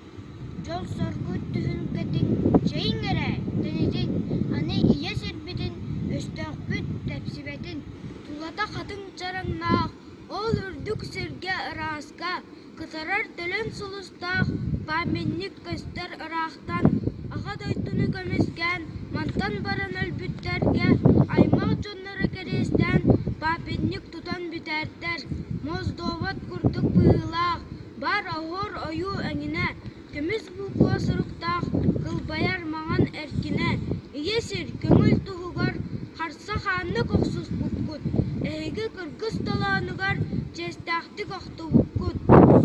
дьол-соргу түһүлгэтин чэйиҥ эрэ тэнитиҥ, аны ийэ сирбитин өстөөхпүт тэпсибэтин, тулата хатыҥ чараҥнаах, ол үрдүк сиргэ ырааска кытарар төлөн сулустаах памятник көстөр ыраахтан, Аҕа дойдуну көмүскээн мантан баран өлбүттэргэ аймах дьонноро кэриэстээн памятник тутан бүтэрдэр, Моздоват курдук быһыылаах, бар оһуор ойуу эҥинэ, көмүс буква суруктаах кылбайар маҥан эркинэ, ийэ сир көҥүл туһугар харса хааннык охсуспуккут, эһиги кыргыс толоонугар чиэстээхтик охтубуккут,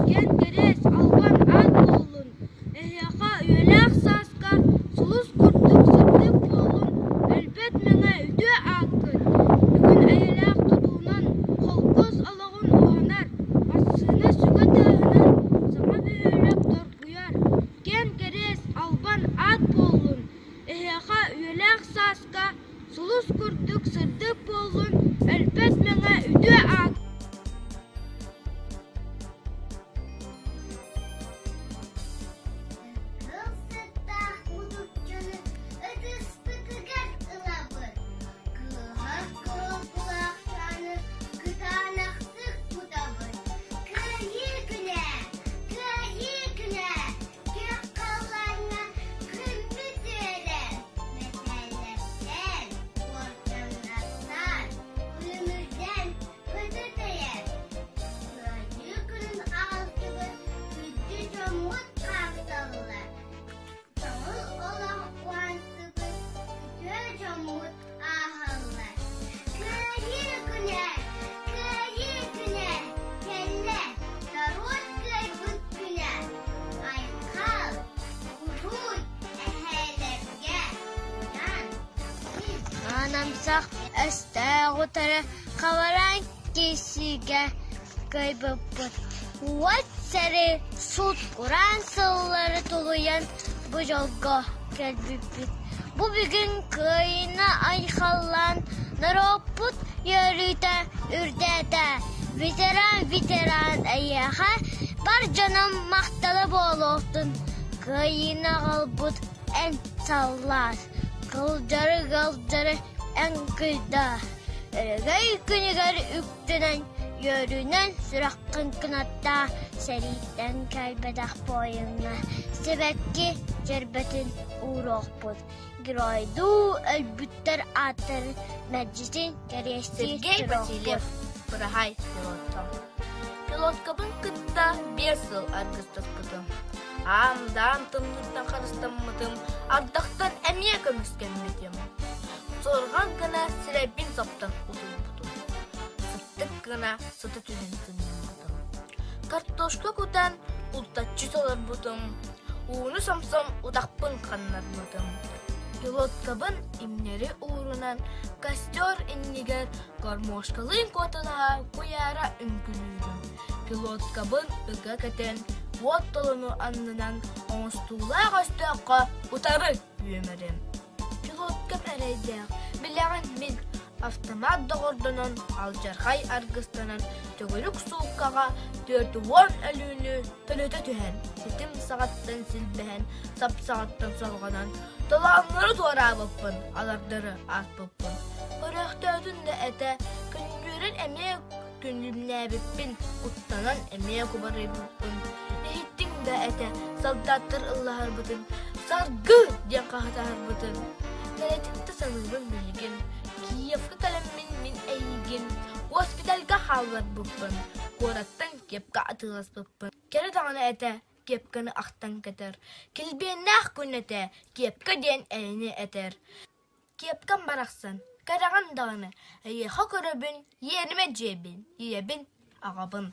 киэн кэриэс албан аат буоллун, эһиэхэ үйэлээх сааска сулус курдук сырдык буоллун, өлбөт мэҥэ үтүө ааккыт, бүгүн эйэлээх тутуунан холкуос олоҕун уһанар, массыына сүгэ тыаһынан саҥа бөһүөлэк доргуйар, киэн кэриэс албан аат буоллун, эһиэхэ үйэлээх сааска сулус курдук сырдык буоллун, өлбөт мэҥэ үтүө аат. Кыл сыттаах мутукчаны ытыспытыгар ылабыт. Кыыһар кыыл кулаахтааны кытаанахтык тутабыт. Кыайыы күнэ! Кыайыы күнэ! Күөх халлааҥҥа күммүт үөрэр. Мэтээллэртэн, уордьаннартан, күлүмүрдэн көтө тэйэр. Кыайыы күнүн аҕалсыбыт күндү дьоммут хаамсаллар. Көҥүл олох уһансыбыт үтүө дьоммут ааһаллар. Кыайыы күнэ! Кыайыы күнэ! Кэллэ! Норуот кыайбыт күнэ! Айхал! Уруй! Эһээлэргэ! Уйан! Аанамсах өстөөх утары хабаран киирсиигэ кыайбыппыт. Уот сэри сут-кураан сыллары тулуйан бу дьолго кэлбиппит. Бу бүгүн кыайыыны айхаллаан норуоппут үөрүүтэ үрдээтэ. Ветеран, ветеран эйиэхэ бар дьонум махтала буолуохтун. Кыайыыны аҕалбыт эн саллаат, кылдьары-галдьары эн кыйдаа. Өрөгөй күнүгэр үктэнэн, үөрүүнэн сүрэххин кынаттаа, сэрииттэн кэлбэтэх буойуҥҥа сибэкки дьөрбөтүн ууруохпут. Геройдуу өлбүттэр ааттарын мэлдьитин кэриэстии Сергей Васильев, туруохпут. Быраһаай пилотка. Пилоткабын кытта 5 сыл аргыстаспытым. Аам-даам тымныыттан харыстаммытым, ардахтан эмиэ көмүскэммитим. Суорҕан гына сирэйбин соптон утуйбутум. Сыттык гына сыта түһэн сынньаммытым. Картошка кутан култаччы толорбутум, ууну сомсон утахпын ханнарбытым. Пилоткабын имнэри уурунан костер иннигэр гармошкалыын куоталаһа куйаара үҥкүлүүрүм. Пилоткабын ыга кэтэн, уот толону аннынан оҥостуулаах өстөөххө утары үөмэрим. Пилоткам эрэйдээх, билэҕин мин автомат доҕордонон, алдьархай аргыстанан төгүрүк сууккаҕа 40 өлүүнү төлөтө түһэн, ситим саҕаттан силбэһэн, сап саҕаттан салҕанан, Толооннору туораабыппын, алардары ааспыппын. Көрөөхтөөтүн да этэ, көнньүөрэн эмиэ күннүмнээбиппин, куттанан эмиэ кубарыйбыппын. Иһиттиҥ да этэ, солдаттар ыллаһарбытын, «Саргы!» диэн хаһытаһарбытын. Кэрэтик да саныыбын билигин, Киевка кэлэммин мин эйигин госпитальга хаалларбыппын, куораттан кепка атыыласпыппын. Кэрэ даҕаны этэ, кепканы ахтан кэтэр. Килбиэннээх күн этэ, кепка диэн эйэни этэр. Кепкам барахсан, кэрэҕин даҕаны, эйиэхэ көрөбүн, иэримэ дьиэбин, ийэбин, аҕабын.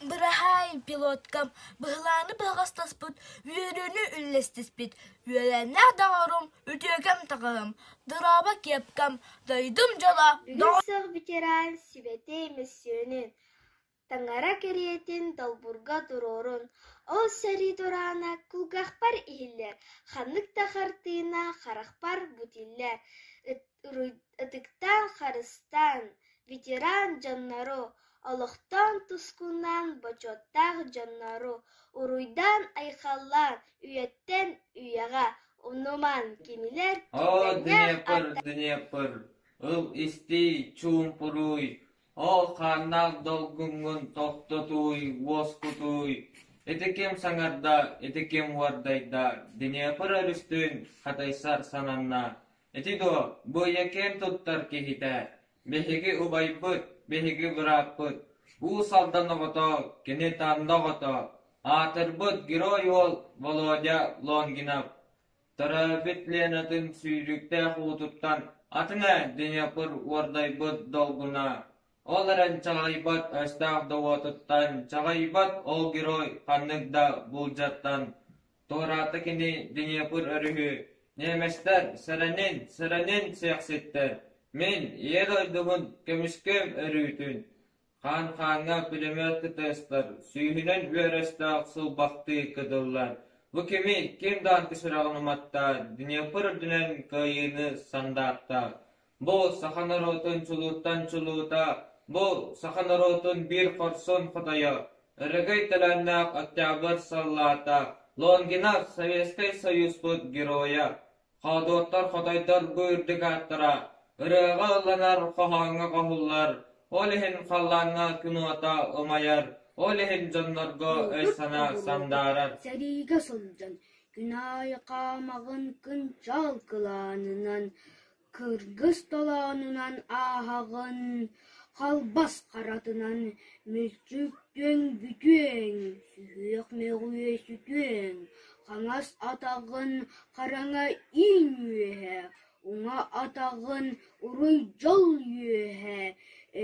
Быраһаай, пилоткам, быһылааны быһаҕастаспыт, үөрүүнү үллэстиспит, үөлээннээх доҕорум, үтүөкэм таҕыһым, дорообо кепкам, дойдум дьоло, Үһүс сыл ветеран сибэтиэй мөссүөнүн, Таҥара кэриэтин долбуурга туруорун, ол сэрии тураана кулгаахпар иһиллэр, ханнык да хартыына харахпар бутиллэр, ытыктаан харыстаан, ветеран дьоннору, олохтоон тускунаан бочуоттаах дьоннору, уруйдаан-айхаллаан үйэттэн үйэҕэ умнумаҥ кинилэр Оо, килбиэннээх Днепр, Днепр, ыл истиий, чуумпуруй, Ол хааннаах долгуҥҥун тохтотууй, уоскутууй, ити ким саҥарда, ити ким уордайда, Днепр өрүстүүн хатайсар сананна. Ити дуо, бу ийэкээн туттар киһитэ, биһиги убайбыт, биһиги бырааппыт, Уус Алдан оҕото, кини Танда оҕото, аатырбыт герой уол Володя Лонгинов. Төрөөбүт Ленатын сүүрүктээх уутуттан атын ээ Днепр уордайбыт долгуна, ол эрэн чаҕыйбат өстөөх да уотуттан, чаҕыйбат ол герой ханнык да булдьаттан туораата кини Днепр өрүһү, немецтэр сэрэнин, сэрэнин сиэхситтэр, мин Ийэ дойдубун көмүскүөм өрүүтүн Хаан хааҥҥа пулемет кытыастар, сүүһүнэн үөрөстөөх сылбахтыы кыдыллар. Бу кими, ким даҕаны сүрэҕин уматта, Днепр үрдүнэн кыайыыны сандаатта. Бу саха норуотун чулууттан чулуута, бу саха норуотун биир хорсун хотойо, өрөгөй төлөннөөх Октябрь саллаата, Лонгинов Советскай Союзпут геройа. Хоодуоттар хотойдор бу үрдүк ааттара ырыаҕа ылланар, хоһооҥҥо хоһуллар, ол иһин халлааҥҥа күн уота умайар, ол иһин дьоннорго өй-санаа сандаарар. Сэриигэ сылдьан күн аайы хаамаҕын кынчаал кылаанынан, кыргыс толоонунан ааһаҕын, халбас харатынан мүлчү бүтүөҥ, сүһүөх мөҕүө сүтүөҥ, хаҥас атаҕын хараҥа иин үөһэ, уҥа атаҕын уруй-дьол үөһэ,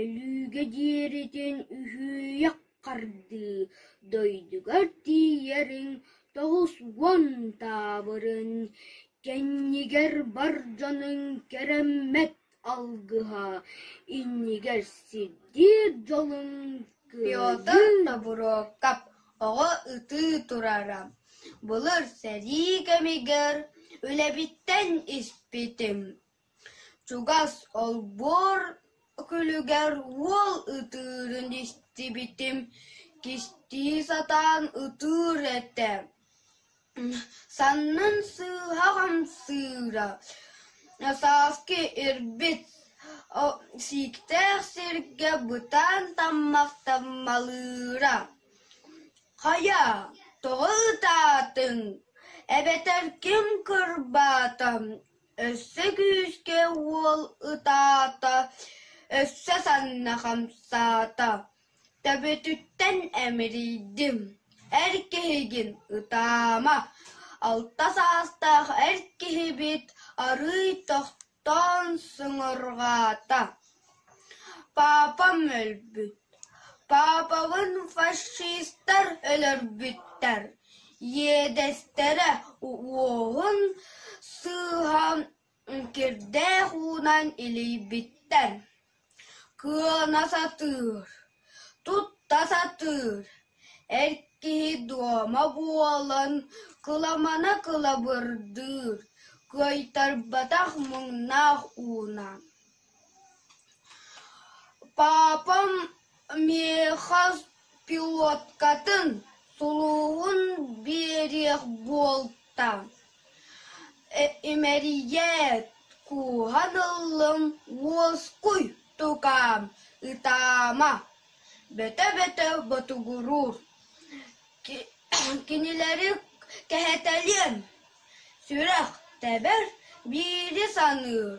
өлүүгэ диэритин үһүйэх хардыы, дойдугар тиийэриҥ 90 таабырын, кэннигэр бар дьонуҥ кэрэммэт алгыһа, иннигэр сирдиир дьолуҥ Петр Тобуруокап оҕо ытыы турара. Былыр сэрии кэмигэр үлэбиттэн испитим. Чугас олбуор күлүгэр уол ытыырын истибитим, кистии сатаан ытыыр этэ. Саннын сыыһа хамсыыра, сааскы ирбит сииктээх сиргэ бытаан таммах таммалыыра. «Хайа, тоҕо ытаатыҥ? Эбэтэр ким кырбаата?» Өссө күүскэ уол ытаата, өссө санна хамсаата Төбөтүттэн эмирийдим, эр киһигин ытаама, 6 саастаах эр киһибит арыый тохтоон сыҥырҕаата: «Паапам өлбүт, паапабын фашистар өлөрбүттэр, иэдэстэрэ уоһун сыыһа кирдээх уунан илийбиттэр, кыана сатыыр, тутта сатыыр, эр киһи дуома буолан кыламана кылабырдыыр, кыайтарбатах муҥнаах уунан. Паапам миэхэ пилоткатын сулуһун биэриэх буолта. Имэрийээт, кууһан ыллым, уоскуй, тукаам, ытаама, бөтө-бөтө ботугуруур, кинилэри кэһэтэлиэм, сүрэх тэбэр, биири саныыр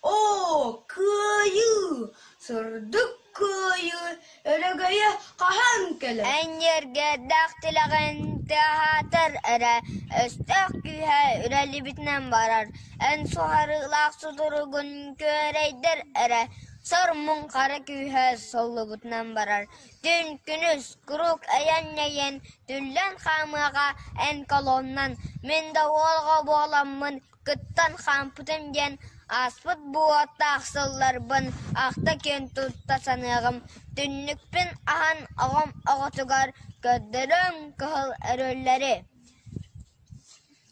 Оо, кыайыы, сырдык кыайыы өрөгөйө хаһан кэлэр? Энньэргэдээх тилэҕин тыаһаатар эрэ, өстөөх күүһэ үрэллибитинэн барар, эн суһарыылаах сутуругун күөрэйдэр эрэ, сор-муҥ хара күүһэ соллубутунан барар. Түүн күнүс куруук эйэн-ньэйэн түллэн хаамыаҕа эн колоннан, мин да уолга буоламмын кыттан хаампытым диэн ааспыт буоттаах сылларбын ахта киэн тутта саныаҕым, түннүкпүн аһан оҕом оҕотугар көрдөрүөм кыһыл өрүөллэри.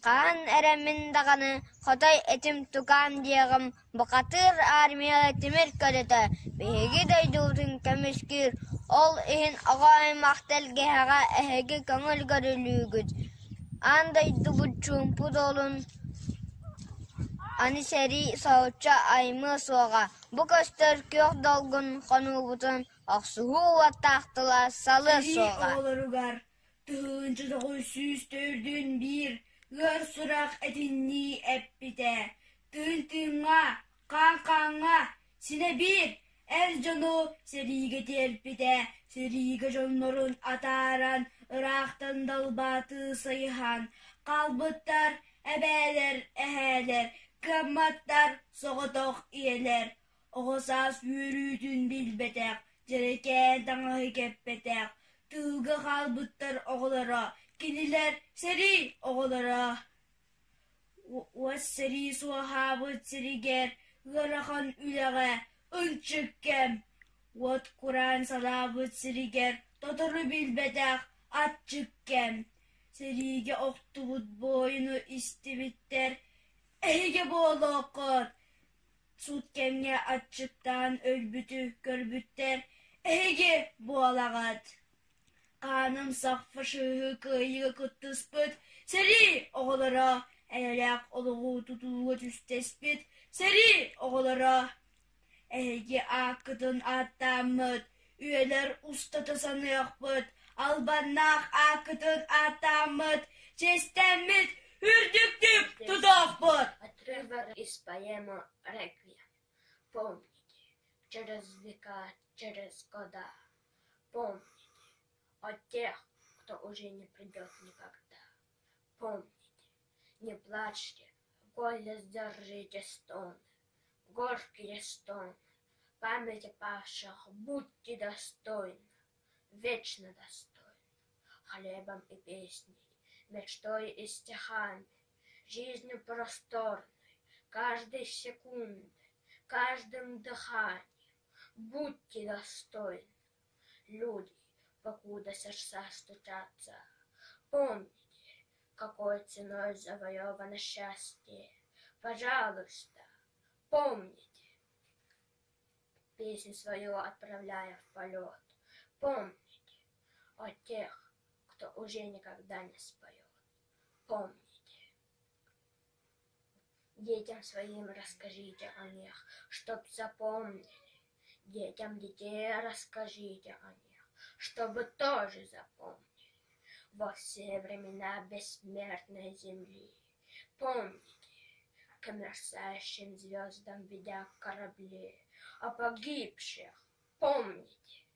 Хаһан эрэ мин даҕаны хотой этим тукаам диэҕим, бухатыыр армия тимир көлөтө биһиги дойдубутун көмүскүүр, ол иһин оҕо аймах тэлгэһэҕэ эһиги көҥүл көрүлүүгүт, аан дойдубут чуумпу дуолун аны сэрии соһуччу аймыа суоҕа, бу көстөр күөх долгун хонуубутун охсуһуу уоттаах тыла салыа Сэрии суоҕа. оҕолоругар 1941 ыар сурах этиннии эппитэ: тыын тыыҥҥа, хаан хааҥҥа синэ биир эр дьону сэриигэ тиэрпитэ, сэриигэ дьоннорун атааран, ыраахтан далбаатыы сайыһан хаалбыттар эбээлэр, эһээлэр, кыамматтар, соҕотох ийэлэр, оҕо саас үөрүүтүн билбэтэх, дьэрэкээн таҥаһы кэппэтэх, тыылга хаалбыттар оҕолоро, кинилэр сэрии оҕолоро. Уос сэрии суоһаабыт сиригэр ыарахан үлэҕэ ынчык кэм, уот кураан салаабыт сиригэр тотору билбэтэх аччык кэм, сэриигэ охтубут буойуну истибиттэр эһиги буолуоххут Сут кэмҥэ аччыктаан өлбүтү көрбүттэр эһиги буолаҕыт. Хааным сах фашиһы кыайыыга кыттыспыт сэрии оҕолоро, эйэлээх олоҕу тутууга түстэспит сэрии оҕолоро. Эһиги ааккытын ааттааммыт, үйэлэр устата саныахпыт, албаннаах ааккытын ааттааммыт, чиэстэммит, үрдүктүк тутуохпут. Отрывок из поэмы «Реквием». Помните, через века, через года, помните о тех, кто уже не придет никогда. Помните, не плачьте, в горле сдержите стоны, горькие стоны, памяти павших будьте достойны, вечно достойны, хлебом и песней, мечтой и стихами, жизнью просторной, каждой секундой, каждым дыханием. Будьте достойны, люди, покуда сердца стучатся. Помните, какой ценой завоевано счастье. Пожалуйста, помните, песню свою отправляя в полет. Помните о тех, кто уже никогда не споет. Помните. Детям своим расскажите о них, чтоб запомнили. Детям детей расскажите о них, чтобы тоже запомнили. Во все времена бессмертной земли. Помните, к мерцающим звездам ведя корабли, о погибших помните.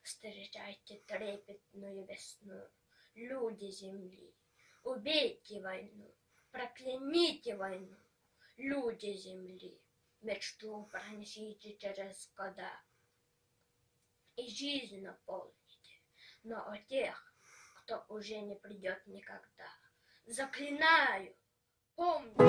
Встречайте трепетную весну, люди земли. Убейте войну, прокляните войну, люди земли. Мечту пронесите через года и жизнь наполните, но о тех, кто уже не придет никогда. Заклинаю, помните.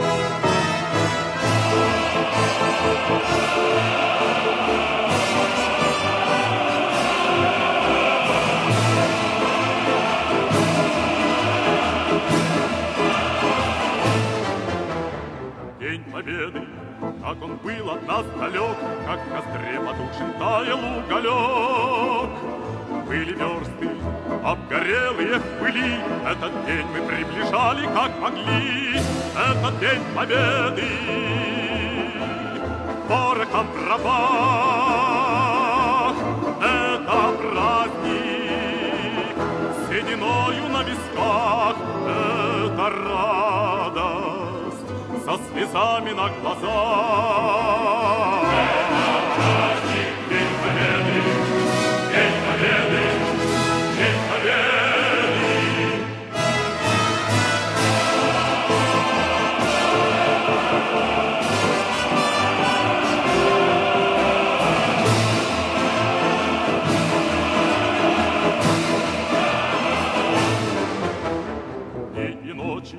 День Победы, как он был от нас далек, Как в костре потухшем таял уголек. Были версты, обгорелые в пыли, Этот день мы приближали, как могли, Этот день победы. Порохом пропах, это праздник, Сединою на висках, это радость, Со слезами на глазах. Праздник, День Победы, День Победы, День Победы! День и ночи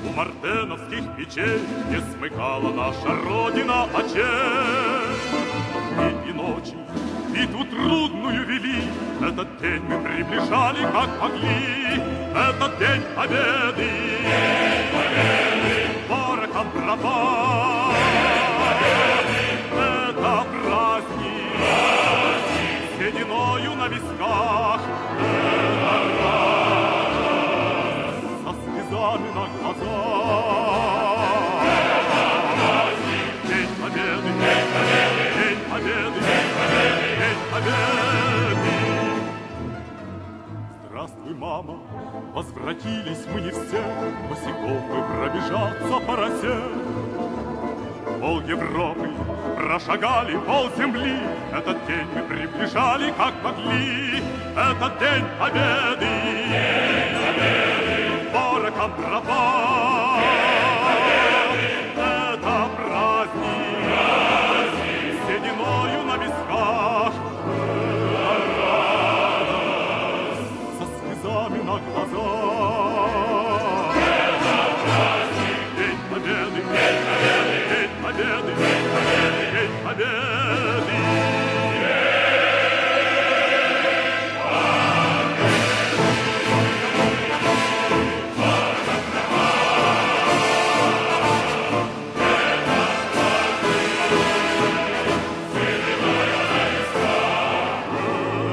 у мартеновских печей Не смыкала наша Родина очей. Дни и ночи битву трудную вели, Этот день мы приближали, как могли, Этот день победы. День победы. Порохом пропах. Это праздник, праздник, сединою на висках. Это радость со слезами на глазах. Праздник, День Победы, День Победы, День Победы, День Победы, День Победы. Здравствуй, мама, возвратились мы не все, Босиком мы пробежаться по росе. Пол Европы прошагали, пол земли, Этот день мы приближали, как могли, Этот день победы. День победы. Порохом пропах. Это праздник, праздник, сединою на висках. Это радость со слезами на глазах. Это праздник, День Победы, День Победы, День Победы, День Победы, День Победы.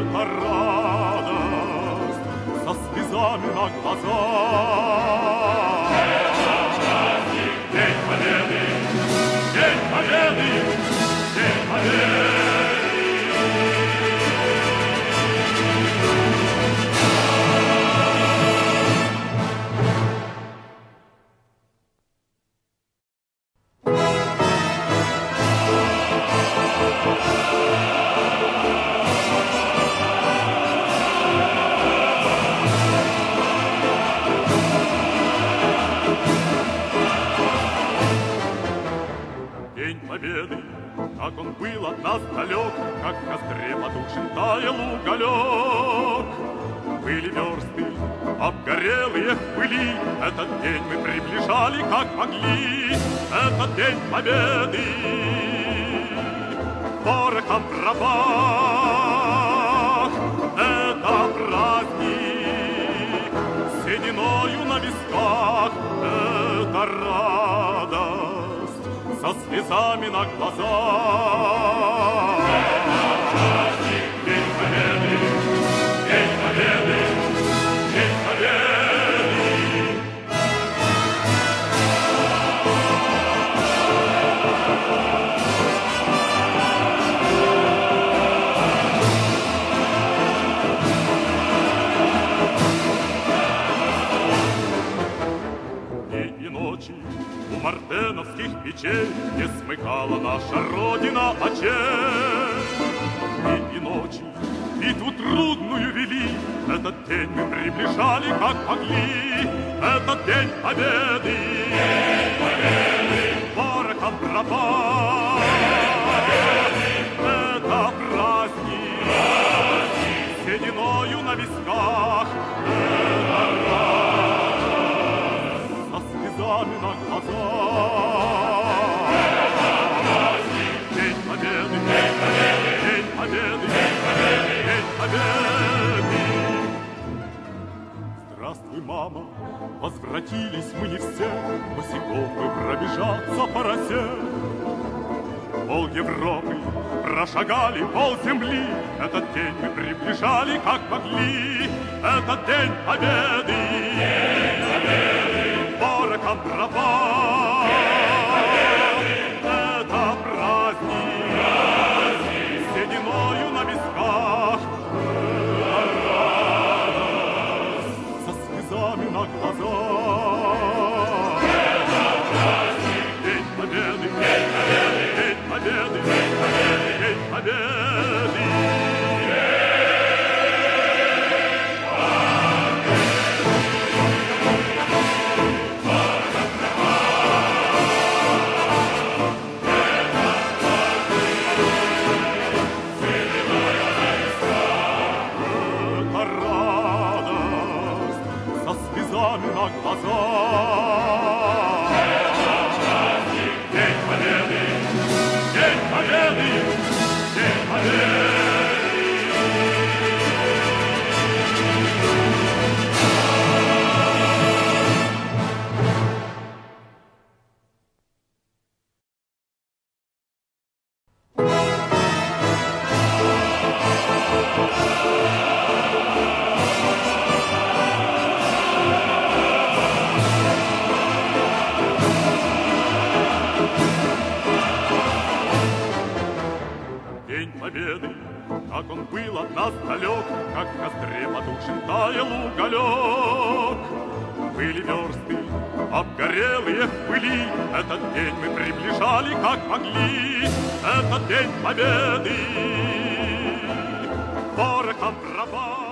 Это радость со слезами на глазах. День Победы! День Победы! День Победы! День Победы, как он был от нас далек, Как в костре потухшем таял уголек. Были версты, обгорелые в пыли, Этот день мы приближали, как могли, Этот день Победы. Порохом пропах, это праздник, Сединою на висках, это радость со слезами на глазах. Праздник, День Победы, День Победы, День Победы! День и ночи у мартеновских печей Не смыкала наша Родина очей. Дни и ночи битву трудную вели, Этот день мы приближали, как могли, Этот день Победы. День Победы. Порохом пропах. Это праздник, праздник, сединою на висках. Это радость со слезами на глазах. Праздник, День Победы, День Победы, День Победы, День Победы, День Победы. Здравствуй, мама, возвратились мы не все, Босиком мы пробежаться по росе. Пол Европы Прошагали пол земли, этот день мы приближали, как могли. Этот день победы, день победы, порохом тропа. Это праздник, праздник, с сединою на висках. Это радость со слезами на глазах. Это праздник, День Победы, День Победы, День Победы, День Победы, День Победы. Это радость со слезами на глазах. День Победы! День Победы! День Победы! День Победы, как он был от нас далек, Как в костре потухшем таял уголек. Были версты, обгорелые в пыли, Этот день мы приближали, как могли, Этот день Победы. Порохом тропа.